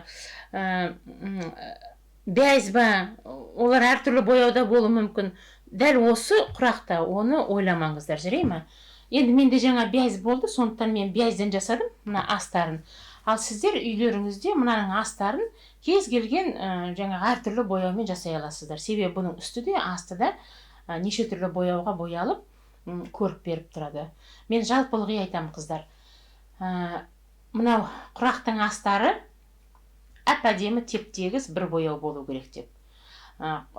бязь ба, олар әртүрлі бояуда болуы мүмкін. Дәл осы құрақта оны ойламаңыздар, жарай ма? Енді менде жаңа бязь болды, сондықтан мен бязьден жасадым мына астарын. Ал сіздер үйлеріңізде мынаның астарын кез келген жаңағы әртүрлі бояумен жасай аласыздар. Себебі бұның үсті де, асты да неше түрлі бояуға боялып, көрік беріп тұрады. Мен жалпы ылғи айтамын, қыздар, мынау құрақтың астары әп әдемі теп тегіс бір бояу болу керек деп.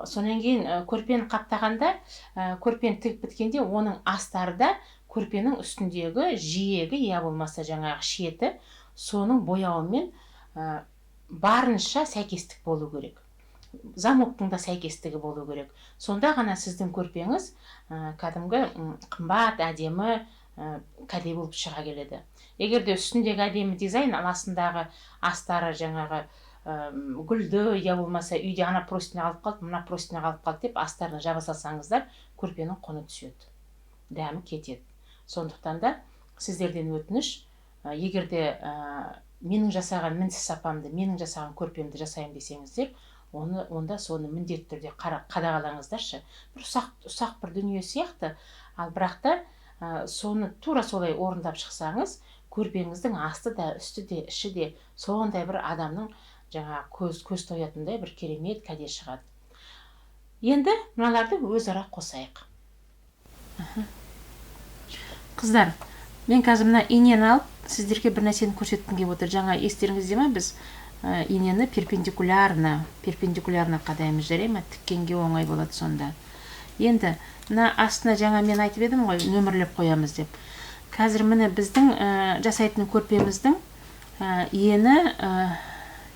Содан кейін көрпені қаптағанда, көрпені тігіп біткенде, оның астары да көрпенің үстіндегі жиегі я болмаса жаңағы шеті, соның бояуымен барынша сәйкестік болу керек. Замоктың да сәйкестігі болу керек. Сонда ғана сіздің көрпеңіз кәдімгі қымбат, әдемі кәде болып шыға келеді. Егер де үстіндегі әдемі дизайн, ал астындағы астары жаңағы гүлді я болмаса үйде ана простыня қалып қалды, мына простыня қалып қалды деп астарын жаба салсаңыздар, көрпенің құны түседі, дәмі кетеді. Сондықтан да сіздерден өтініш, егер де менің жасаған мінсіз сапамды, менің жасаған көрпемді жасаймын десеңіздер, оны онда соны міндетті түрде қадағалаңыздаршы. Бір ұсақ ұсақ бір дүние сияқты, ал бірақ та соны тура солай орындап шықсаңыз, көрпеңіздің асты да, үсті де, іші де сондай бір адамның жаңағы көз тоятындай бір керемет кәде шығады. Енді мыналарды өзара қосайық. Қыздар, мен қазір мына инені алып, сіздерге бір нәрсені көрсеткім келіп отыр. Жаңа естеріңізде ма, біз Инені перпендикулярно қадаймыз, жарай ма? Тіккенге оңай болады сонда. Енді мына астына жаңа мен айтып едім ғой, нөмірлеп қоямыз деп. Қазір міне біздің жасайтын көрпеміздің ені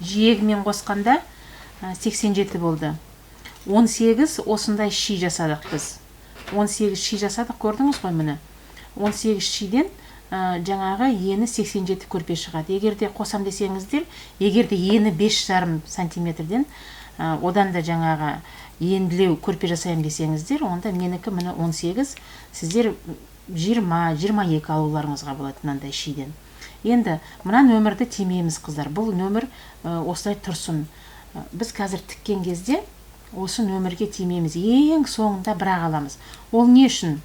жиегімен қосқанда 87 болды. 18 осындай ши жасадық біз. 18 ши жасадық, көрдіңіз ғой міне. 18 шиден жаңағы ені 87 көрпе шығады. Егер де қосам десеңіздер, егер де ені 5,5 сантиметрден, одан да жаңағы енділеу көрпе жасаймын десеңіздер, онда менікі міне 18, сіздер 20-22 алуларыңызға болады мынандай шиден. Енді мына нөмірді тимейміз, қыздар. Бұл нөмір осылай тұрсын. Біз қазір тіккен кезде осы нөмірге тимейміз. Ең соңында бірақ аламыз. Ол не үшін?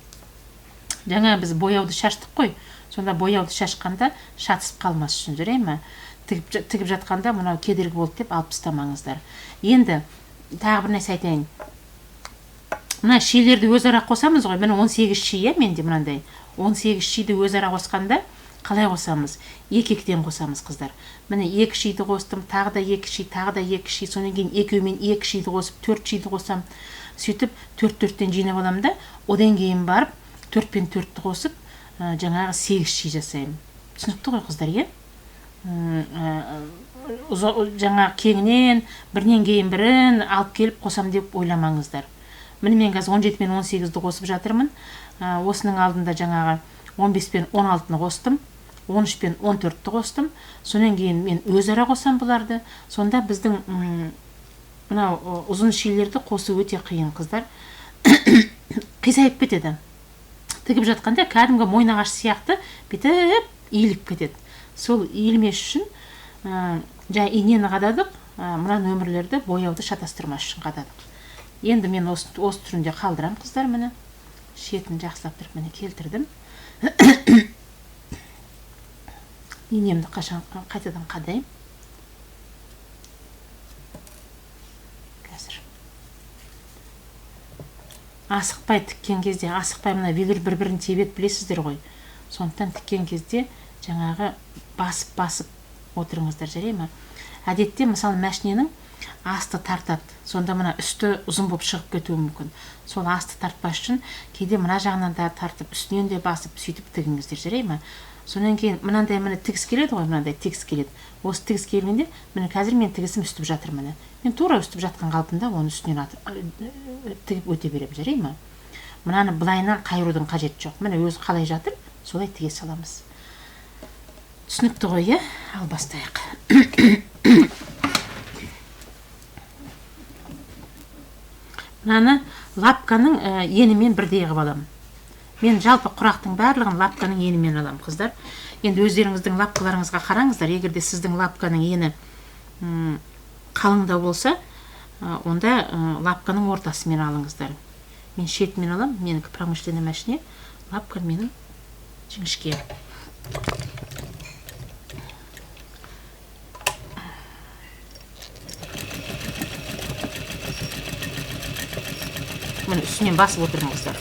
Жаңа біз бояуды шаштық қой. Сонда бояуды шашқанда шатысып қалмас үшін, жарай ма? Тігіп жатқанда мынау кедергі болды деп алып тастамаңыздар. Енді тағы бір нәрсе айтайын. Мына шилерді өзара қосамыз ғой. Міне 18 ши, иә, менде мынандай. 18 шиді өзара қосқанда қалай қосамыз? Екі-екіден қосамыз, қыздар. Міне 2 шиді қостым, тағы да 2 ши, тағы да 2 ши, содан кейін екеуімен 2 шиді қосып 4 шиді қосам. Сөйтіп 4-4-тен жинап аламын да, одан кейін барып 4 пен 4-ті қосып, жаңағы 8 ши жасаймын. Түсінікті ғой, қыздар, иә? Жаңа кеңінен, бірінен кейін бірін алып келіп қосам деп ойламаңыздар. Міне мен қазір 17 пен 18-ді қосып жатырмын. Осының алдында жаңағы 15 пен 16-ны қостым, 13 пен 14-ті қостым. Содан кейін мен өзара қосам бұларды. Сонда біздің мынау ұзын шилерді қосу өте қиын, қыздар. Қисайып кетеді. Тігіп жатқанда кәдімгі мойнағаш сияқты бүйтіп иіліп кетеді. Сол иілмес үшін жаңа инені қададық, мына нөмірлерді бояуды шатастырмас үшін қададық. Енді мен осы түрінде қалдырам, қыздар, міне. Шетін жақсылап тұрып міне келтірдім. Инемді қашан қайтадан қадаймын. Қазір. Асықпай тіккен кезде, асықпай мына велюр бір-бірін тебеді, білесіздер ғой. Сондықтан тіккен кезде жаңағы басып-басып отырыңыздар, жарай ма? Әдетте, мысалы, мәшиненің асты тартады. Сонда мына үсті ұзын болып шығып кетуі мүмкін. Сол асты тартпас үшін кейде мына жағынан да тартып, үстінен де басып, сөйтіп тігіңіздер, жарай ма? Содан кейін мынандай міне тігіс келеді ғой, мынандай тігіс келеді. Осы тігіс келгенде міне қазір мен тігісім үстіп жатыр міне. Мен тура үстіп жатқан қалпында оны үстінен тігіп өте беремін, жарай ма? Мынаны былайынан қайырудың қажеті жоқ. Міне өзі қалай жатыр, солай тіге саламыз. Түсінікті ғой, иә? Ал бастайық. Мынаны лапканың енімен бірдей қылып аламын. Мен жалпы құрақтың барлығын лапканың енімен аламын, қыздар. Енді өздеріңіздің лапкаларыңызға қараңыздар. Егер де сіздің лапканың ені қалыңдау болса, онда лапканың ортасымен алыңыздар. Мен шетімен аламын, менікі промышленный машине, лапка менің жіңішке. Міне үстінен басып отырмын, қыздар.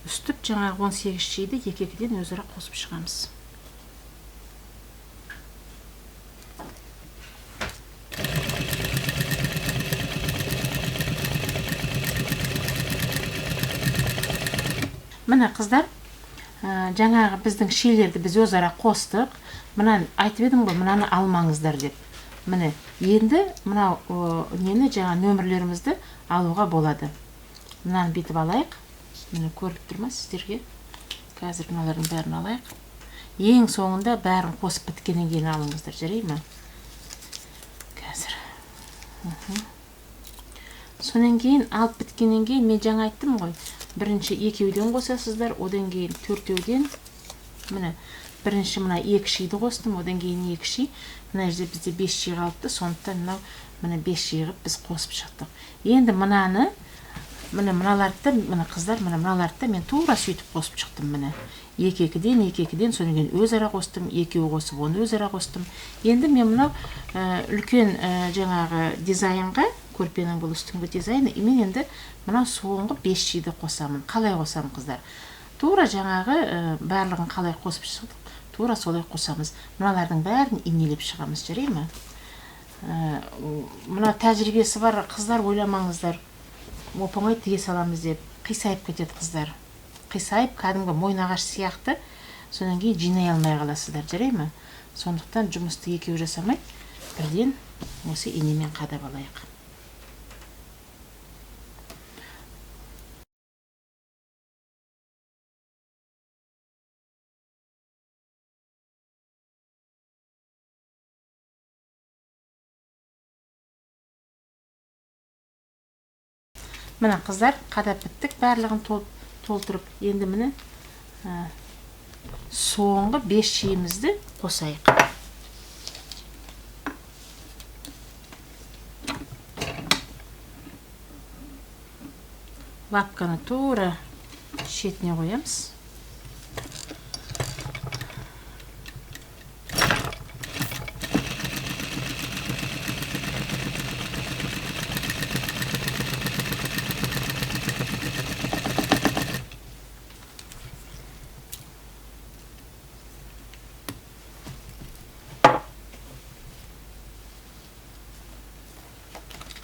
Үстіп жаңағы 18 шиді екі-екіден өзара қосып шығамыз. Міне, қыздар, жаңағы біздің шилерді біз өзара қостық. Мынаны айтып едім ғой, мынаны алмаңыздар деп. Міне, енді мынау нені жаңа нөмірлерімізді алуға болады. Мынаны бүйтіп алайық. Міне көріп тұр ма сіздерге? Қазір мыналардың бәрін алайық. Ең соңында бәрін қосып біткеннен кейін алыңыздар, жарай ма? Қазір. Содан кейін алып біткеннен кейін мен жаңа айттым ғой. Бірінші екеуден қосасыздар, одан кейін төртеуден, Міне, бірінші мына 2 шиді қостым, одан кейін 2 ши. Мына жерде бізде 5 ши қалыпты, сондықтан мынау міне 5 ши қылып біз қосып шықтық. Енді мынаны, міне мыналарды, міне қыздар, міне мыналарды да мен тура сөйтіп қосып шықтым. Міне екі екіден, екі екіден, содан кейін өзара қостым, екеуі қосып оны өзара қостым. Енді мен мынау үлкен жаңағы дизайнға, көрпенің бұл үстіңгі дизайны, и мен енді мынау соңғы 5 шиді қосамын. Қалай қосамын, қыздар? Тура жаңағы барлығын қалай қосып шықтық, тура солай қосамыз. Мыналардың бәрін инелеп шығамыз, жарай ма? Мына тәжірибесі бар қыздар, ойламаңыздар, оп-оңай тіге саламыз деп. Қисайып кетеді қыздар. Қисайып, кәдімгі мойын ағаш сияқты, содан кейін жинай алмай қаласыздар, жарай ма? Сондықтан жұмысты екеу жасамай, бірден осы инемен қадап алайық. Міне қыздар, қадап біттік, барлығын толтырып. Енді міне, соңғы 5 шиімізді қосайық. Лапканы тура шетіне қоямыз.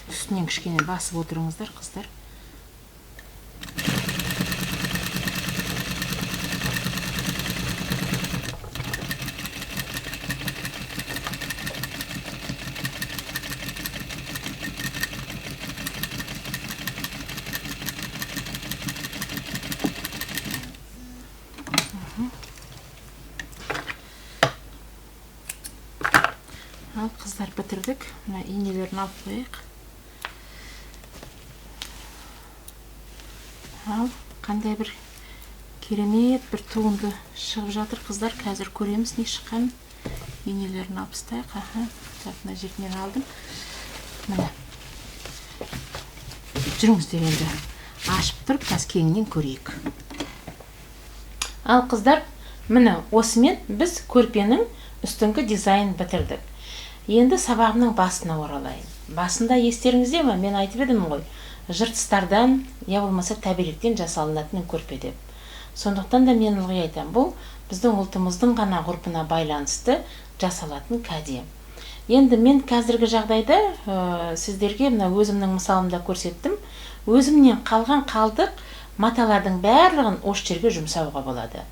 Үстінен кішкене басып отырыңыздар, қыздар. Ал қыздар, бітірдік. Мына инелерін алып қояйық. Ал қандай бір керемет бір туынды шығып жатыр, қыздар. Қазір көреміз не шыққанын. Инелерін алып тастайық. Аха, так, мына жерінен алдым. Міне. Жүріңіздер енді. Ашып тұрып, қазір кеңінен көрейік. Ал қыздар, міне осымен біз көрпенің үстіңгі дизайнын бітірдік. Енді сабағымның басына оралайын. Басында естеріңізде ме, мен айтып едім ғой, жыртыстардан, я болмаса тәберіктен жасалынатын көрпе деп. Сондықтан да мен ылғи айтамын, бұл біздің ұлтымыздың ғана ғұрпына байланысты жасалатын кәде. Енді мен қазіргі жағдайда сіздерге мына өзімнің мысалымда көрсеттім. Өзімнен қалған қалдық маталардың барлығын осы жерге жұмсауға болады.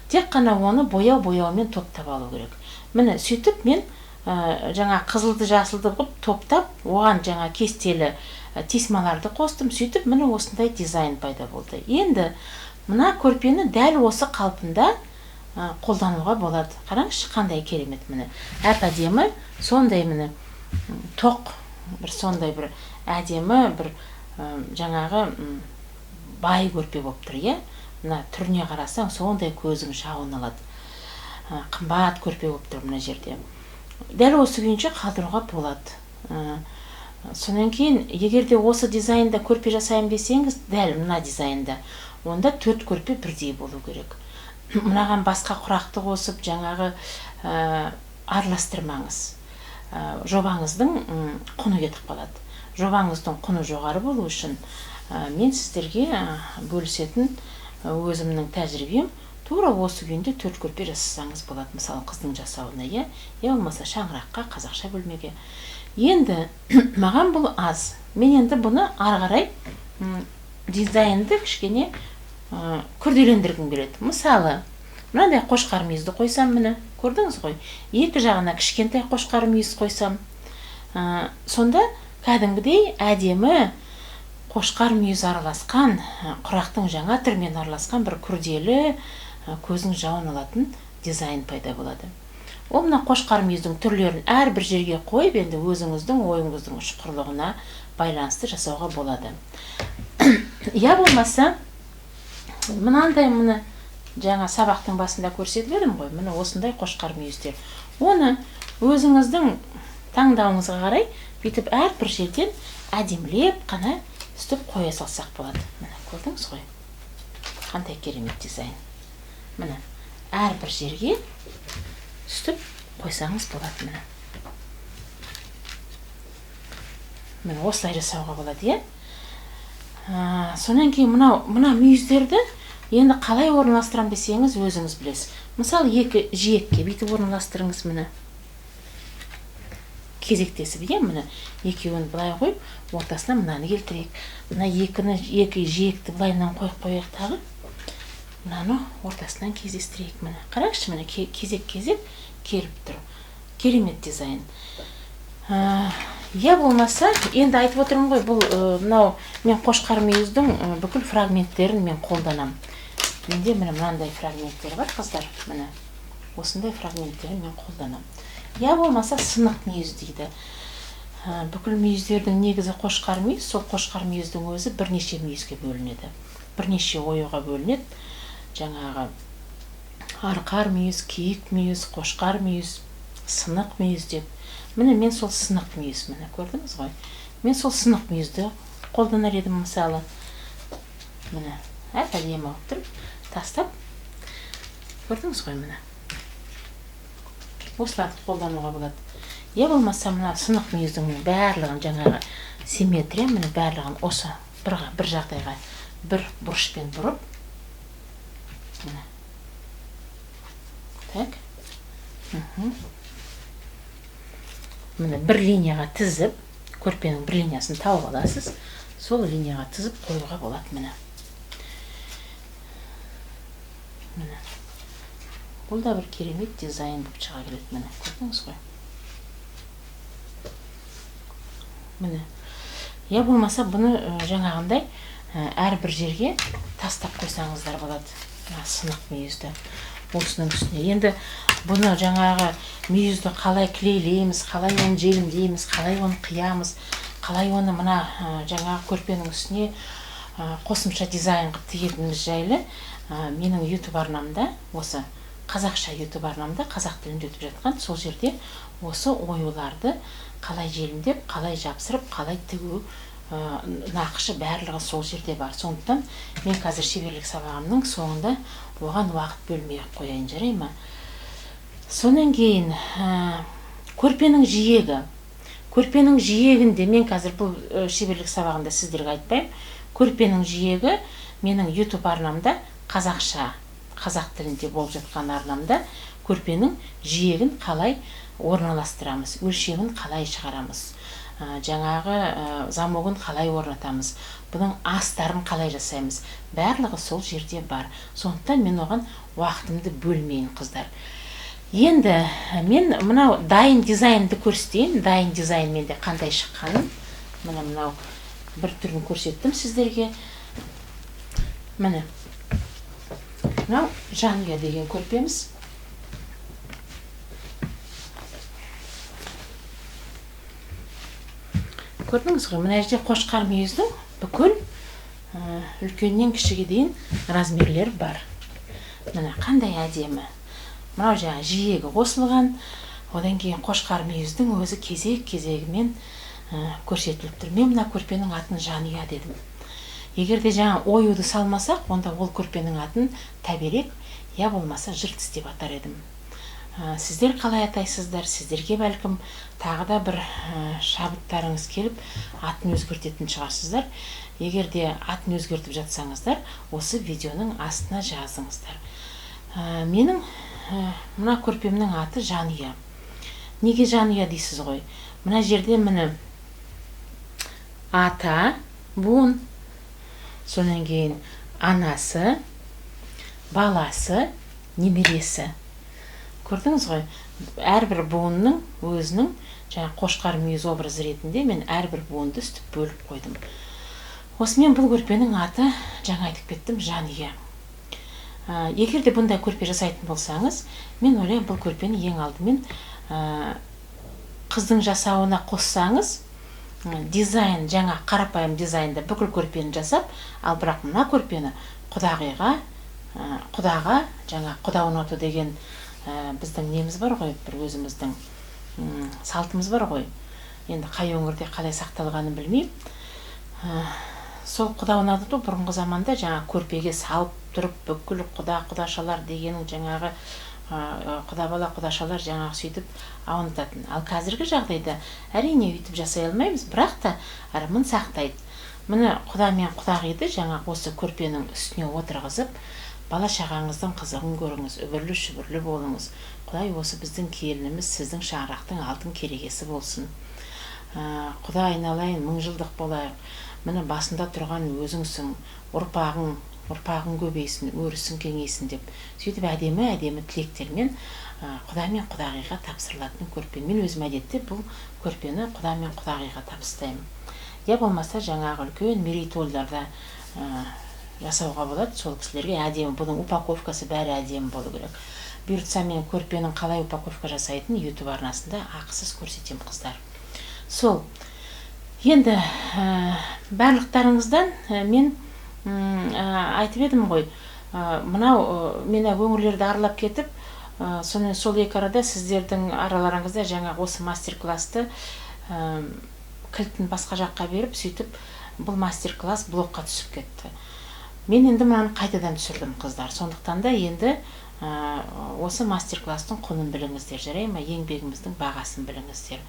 Тек қана оны бояу-бояумен топтап алу керек. Міне сөйтіп мен жаңа қызылды жасылды қылып топтап, оған жаңа кестелі тесьмаларды қостым. Сөйтіп міне осындай дизайн пайда болды. Енді мына көрпені дәл осы қалпында қолдануға болады. Қараңызшы, қандай керемет міне. Әп-әдемі, сондай міне тоқ, бір сондай бір әдемі бір жаңағы бай көрпе болып тұр, иә? Мына түріне қарасаң, сондай көзің жауын алады. Қымбат көрпе болып тұр мына жерде. Дәл осы күйінше қалдыруға болады. Содан кейін, егер де осы дизайнда көрпе жасаймын десеңіз, дәл мына дизайнда, онда 4 көрпе бірдей болу керек. Мынаған басқа құрақты қосып, жаңағы араластырмаңыз. Жобаңыздың құны кетіп қалады. Жобаңыздың құны жоғары болу үшін мен сіздерге бөлісетін өзімнің тәжірибем, тура осы күйінде 4 көрпе жасасаңыз болады. Мысалы, қыздың жасауына, иә, я болмаса шаңыраққа, қазақша бөлмеге. Енді маған бұл аз. Мен енді бұны ары қарай дизайнды кішкене күрделендіргім келеді. Мысалы, мынандай қошқар мүйізді қойсам, міне, көрдіңіз ғой, екі жағына кішкентай қошқар мүйіз қойсам, сонда кәдімгідей әдемі қошқар мүйіз араласқан, құрақтың жаңа түрімен араласқан бір күрделі, көздің жауын алатын дизайн пайда болады. Ол мына қошқар мүйіздің түрлерін әрбір жерге қойып, енді өзіңіздің ойыңыздың ұшқырлығына байланысты жасауға болады. Я болмаса, мынандай міне Жаңа сабақтың басында көрсетіп едім ғой, міне осындай қошқар мүйіздер. Оны өзіңіздің таңдауыңызға қарай бүйтіп әрбір жерден әдемілеп қана үстіп қоя салсақ болады. Міне көрдіңіз ғой, қандай керемет дизайн. Міне әрбір жерге үстіп қойсаңыз болады. Міне міне осылай жасауға болады, иә. Сонан кейін мына мүйіздерді енді қалай орналастырам десеңіз, өзіңіз білесіз. Мысалы, екі жиекке бүйтіп орналастырыңыз, міне. Кезектесіп, иә, міне екеуін былай қойып, ортасына мынаны келтірейік. Мына екі жиекті былайынан қойып қояйық тағы. Мынаны ортасынан кездестірейік, міне. Қараңызшы, міне кезек-кезек келіп тұр. Керемет дизайн. Я болмаса, енді айтып отырмын ғой, бұл мынау мен қошқар мүйіздің бүкіл фрагменттерін мен қолданамын. Менде міне мынандай фрагменттер бар, қыздар. Міне осындай фрагменттерін мен қолданамын. Я болмаса сынық мүйіз дейді. Бүкіл мүйіздердің негізі қошқар мүйіз, сол қошқар мүйіздің өзі бірнеше мүйізге бөлінеді. Бірнеше оюға бөлінеді. Жаңағы арқар мүйіз, киік мүйіз, қошқар мүйіз, сынық мүйіз деп. Міне мен сол сынық мүйіз, міне көрдіңіз ғой. Мен сол сынық мүйізді қолданар едім мысалы. Міне әп-әдемі болып тұрып тастап, көрдіңіз ғой, міне. Осыларды қолдануға болады. Я болмаса мына сынық мүйіздің барлығын жаңағы симметрия, міне барлығын осы бір жағдайға бір бұрышпен бұрып, міне. Так. Міне бір линияға тізіп, көрпенің бір линиясын тауып аласыз, сол линияға тізіп қоюға болады, міне. Міне. Бұл да бір керемет дизайн болып шыға келеді, міне, көрдіңіз ғой. Міне. Я болмаса бұны жаңағындай әрбір жерге тастап қойсаңыздар болады. Мына сынық мүйізді осының үстіне. Енді бұны жаңағы мүйізді қалай клейлейміз, қалай оны желімдейміз, қалай оны қиямыз, қалай оны мына жаңағы көрпенің үстіне қосымша дизайн қылып тігетініміз жайлы менің YouTube арнамда, осы қазақша YouTube арнамда қазақ тілінде өтіп жатқан, сол жерде осы оюларды қалай желімдеп, қалай жапсырып, қалай тігу нақышы барлығы сол жерде бар. Сондықтан мен қазір шеберлік сабағымның соңында оған уақыт бөлмей ақ қояйын, жарай ма? Сонан кейін көрпенің жиегі. Көрпенің жиегінде мен қазір бұл шеберлік сабағында сіздерге айтпаймын. Көрпенің жиегі менің YouTube арнамда, қазақша, қазақ тілінде болып жатқан арнамда көрпенің жиегін қалай орналастырамыз, өлшемін қалай шығарамыз, жаңағы замогын қалай орнатамыз, бұның астарын қалай жасаймыз, барлығы сол жерде бар. Сондықтан мен оған уақытымды бөлмейін, қыздар. Енді мен мынау дайын дизайнды көрсетейін. Дайын дизайн менде қандай шыққанын міне мынау бір түрін көрсеттім сіздерге. Міне мынау жанұя деген көрпеміз. Көрдіңіз ғой, мына жерде қошқар мүйіздің бүкіл үлкеннен кішіге дейін размерлер бар. Міне қандай әдемі. Мынау жаңа жиегі қосылған, одан кейін қошқар мүйіздің өзі кезек-кезегімен көрсетіліп тұр. Мен мына көрпенің атын жанұя дедім. Егер де жаңа оюды салмасақ, онда ол көрпенің атын тәберек, я болмаса жыртыс деп атар едім. Сіздер қалай атайсыздар? Сіздерге бәлкім тағы да бір шабыттарыңыз келіп, атын өзгертетін шығарсыздар. Егер де атын өзгертіп жатсаңыздар, осы видеоның астына жазыңыздар. Менің мына көрпемнің аты жанұя. Неге жанұя дейсіз ғой? Мына жерде міне ата, буын, содан кейін анасы, баласы, немересі. Көрдіңіз ғой, әрбір буынның өзінің жаңа қошқар мүйіз образы ретінде мен әрбір буынды үстіп бөліп қойдым. Осымен бұл көрпенің аты, жаңа айтып кеттім, жанұя. Егер де бұндай көрпе жасайтын болсаңыз, мен ойлаймын, бұл көрпені ең алдымен қыздың жасауына қоссаңыз, дизайн, жаңа қарапайым дизайнда бүкіл көрпені жасап, ал бірақ мына көрпені құдағиға Құдаға жаңа құда ойнату деген біздің неміз бар ғой, бір өзіміздің салтымыз бар ғой. Енді қай өңірде қалай сақталғанын білмеймін. Сол құда ойнатуды бұрынғы заманда жаңа көрпеге салып тұрып, бүкіл құда құдашалар дегенің жаңағы құда бала құдашалар жаңағы сөйтіп аунататын. Ал қазіргі жағдайда әрине өйтіп жасай алмаймыз, бірақ та ырымын сақтайды. Міне, құда мен құдағиды жаңағы осы көрпенің үстіне отырғызып, бала шағаңыздың қызығын көріңіз, үбірлі шүбірлі болыңыз. Құдай осы біздің келініміз сіздің шаңырақтың алтын керегесі болсын. Құда айналайын, мың жылдық болайық. Міне, басында тұрған өзіңсің, ұрпағың көбейсін, өрісің кеңейсін деп. Сөйтіп әдемі әдемі тілектермен құда мен құдағиға тапсырылатын көрпе. Мен өзім әдетте бұл көрпені құда мен құдағиға табыстаймын. Я болмаса жаңағы үлкен мерейтойларда жасауға болады, сол кісілерге әдемі, бұның упаковкасы бәрі әдемі болу керек. Бұйыртса, мен көрпенің қалай упаковка жасайтынын YouTube арнасында ақысыз көрсетемін, қыздар. Сол енді барлықтарыңыздан мен айтып едім ғой, мынау мен өңірлерді аралап кетіп, сонымен сол екі арада сіздердің араларыңызда жаңағы осы мастер-классты кілтін басқа жаққа беріп, сөйтіп бұл мастер-класс блокқа түсіп кетті. Мен енді мынаны қайтадан түсірдім, қыздар. Сондықтан да енді осы мастер-класстың құнын біліңіздер, жарай ма? Еңбегіміздің бағасын біліңіздер.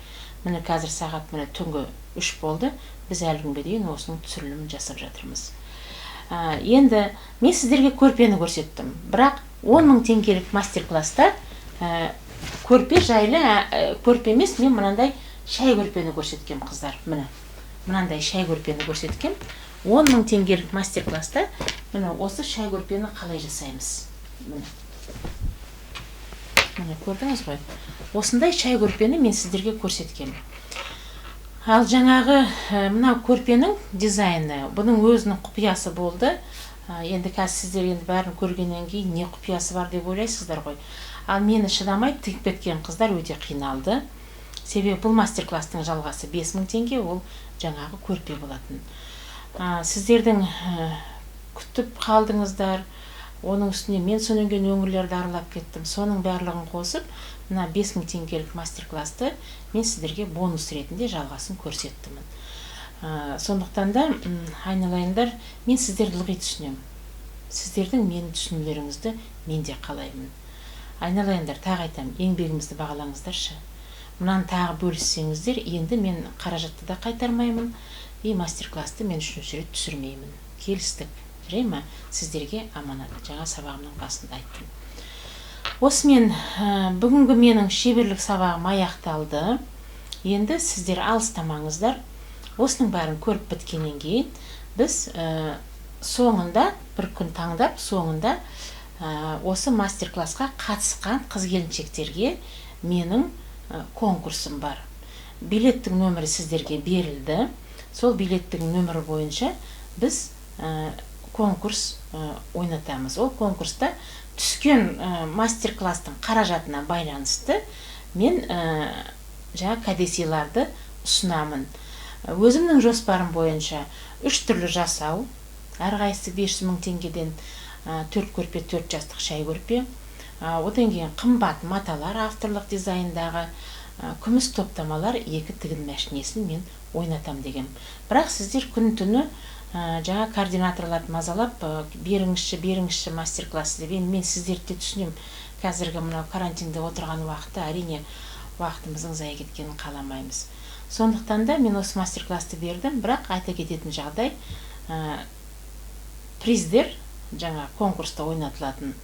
Міне, қазір сағат міне түнгі 3 болды, біз әлі күнге дейін осының түсірілімін жасап жатырмыз. Енді мен сіздерге көрпені көрсеттім, бірақ 10 мың теңгелік мастер-класста көрпе жайлы, көрпе емес, мен мынандай шай көрпені көрсеткем, қыздар. Міне, мынандай шай көрпені көрсеткем. 10 мың теңгелік мастер-класста міне осы шай көрпені қалай жасаймыз. Міне, міне, көрдіңіз ғой, осындай шай көрпені мен сіздерге көрсеткем. Ал жаңағы мынау көрпенің дизайны, бұның өзінің құпиясы болды. Енді қазір сіздер енді бәрін көргеннен кейін не құпиясы бар деп ойлайсыздар ғой. Ал мені шыдамай тігіп кеткен қыздар өте қиналды. Себебі бұл мастер-класстың жалғасы 5000 теңге, ол жаңағы көрпе болатын. Сіздердің күтіп қалдыңыздар, оның үстіне мен содан кейін өңірлерді аралап кеттім. Соның барлығын қосып, мына 5000 теңгелік мастер-классты мен сіздерге бонус ретінде жалғасын көрсеттімін. Сондықтан да, айналайындар, мен сіздерді ылғи түсінемін. Сіздердің мені түсінулеріңізді мен де қалаймын. Айналайындар, тағы айтамын, еңбегімізді бағалаңыздаршы. Мынаны тағы бөліссеңіздер, енді мен қаражатты да қайтармаймын, и мастер-классты мен үшінші рет түсірмеймін. Келістік, жарай ма? Сіздерге аманат. Жаңа сабағымның басында айттым. Осымен бүгінгі менің шеберлік сабағым аяқталды. Енді сіздер алыстамаңыздар. Осының бәрін көріп біткеннен кейін біз соңында бір күн таңдап, соңында осы мастер-классқа қатысқан қыз келіншектерге менің конкурсым бар. Билеттің нөмірі сіздерге берілді. Сол билеттің нөмірі бойынша біз конкурс ойнатамыз. Ол конкурста түскен мастер-класстың қаражатына байланысты мен жаңа кәдесыйларды ұсынамын. Өзімнің жоспарым бойынша 3 түрлі жасау, әрқайсысы 500 мың теңгеден, 4 көрпе, 4 жастық шай көрпе, одан кейін қымбат маталар авторлық дизайндағы, күміс топтамалар, 2 тігін мәшинесін мен ойнатам деген. Бірақ сіздер күн түні жаңа координаторларды мазалап, беріңізші, беріңізші мастер-класс деп. Енді мен сіздерді де түсінемін. Қазіргі мынау карантинде отырған уақытта әрине уақытымыздың зая кеткенін қаламаймыз. Сондықтан да мен осы мастер-классты бердім, бірақ айта кететін жағдай, приздер, жаңа конкурста ойнатылатын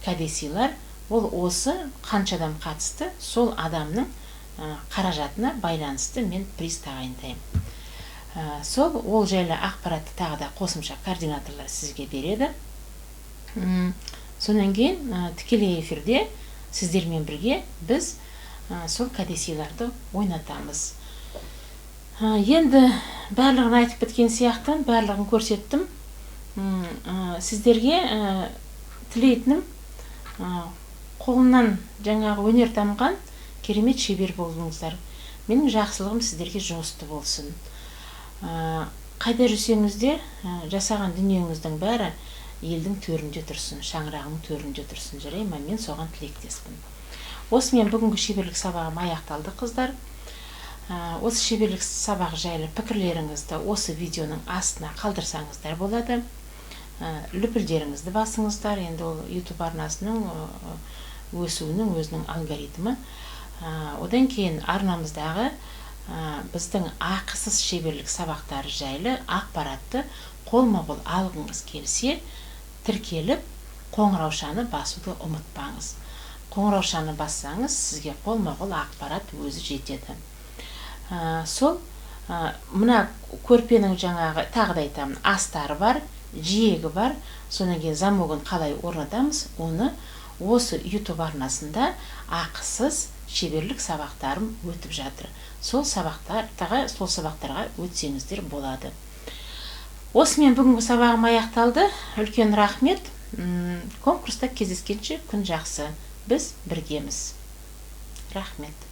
кәдесыйлар, ол осы қанша адам қатысты, сол адамның қаражатына байланысты мен приз тағайындаймын. Сол ол жайлы ақпаратты тағы да қосымша координаторлар сізге береді. Содан кейін тікелей эфирде сіздермен бірге біз сол кәдесыйларды ойнатамыз. Енді барлығын айтып біткен сияқтымын, барлығын көрсеттім. Сіздерге тілейтінім, қолымнан жаңағы өнер тамған керемет шебер болыңыздар. Менің жақсылығым сіздерге жұғысты болсын. Қайда жүрсеңіз де, жасаған дүниеңіздің бәрі Елдің төрінде тұрсын, шаңырағының төрінде тұрсын, жарай ма? Мен соған тілектеспін. Осымен бүгінгі шеберлік сабағым аяқталды, қыздар. Осы шеберлік сабақ жайлы пікірлеріңізді осы видеоның астына қалдырсаңыздар болады. Лүпілдеріңізді басыңыздар. Енді ол YouTube арнасының өсуінің өзінің алгоритмі. Одан кейін арнамыздағы біздің ақысыз шеберлік сабақтары жайлы ақпаратты қолма-қол алғыңыз келсе, тіркеліп, қоңыраушаны басуды ұмытпаңыз. Қоңыраушаны бассаңыз, сізге қолма-қол ақпарат өзі жетеді. Сол мына көрпенің жаңағы, тағы да айтамын, астары бар, жиегі бар, содан кейін замогын қалай орнатамыз, оны осы YouTube арнасында ақысыз шеберлік сабақтарым өтіп жатыр. Сол сабақтарға өтсеңіздер болады. Осымен бүгінгі сабағым аяқталды. Үлкен рахмет. Конкурста кездескенше күн жақсы. Біз біргеміз. Рахмет.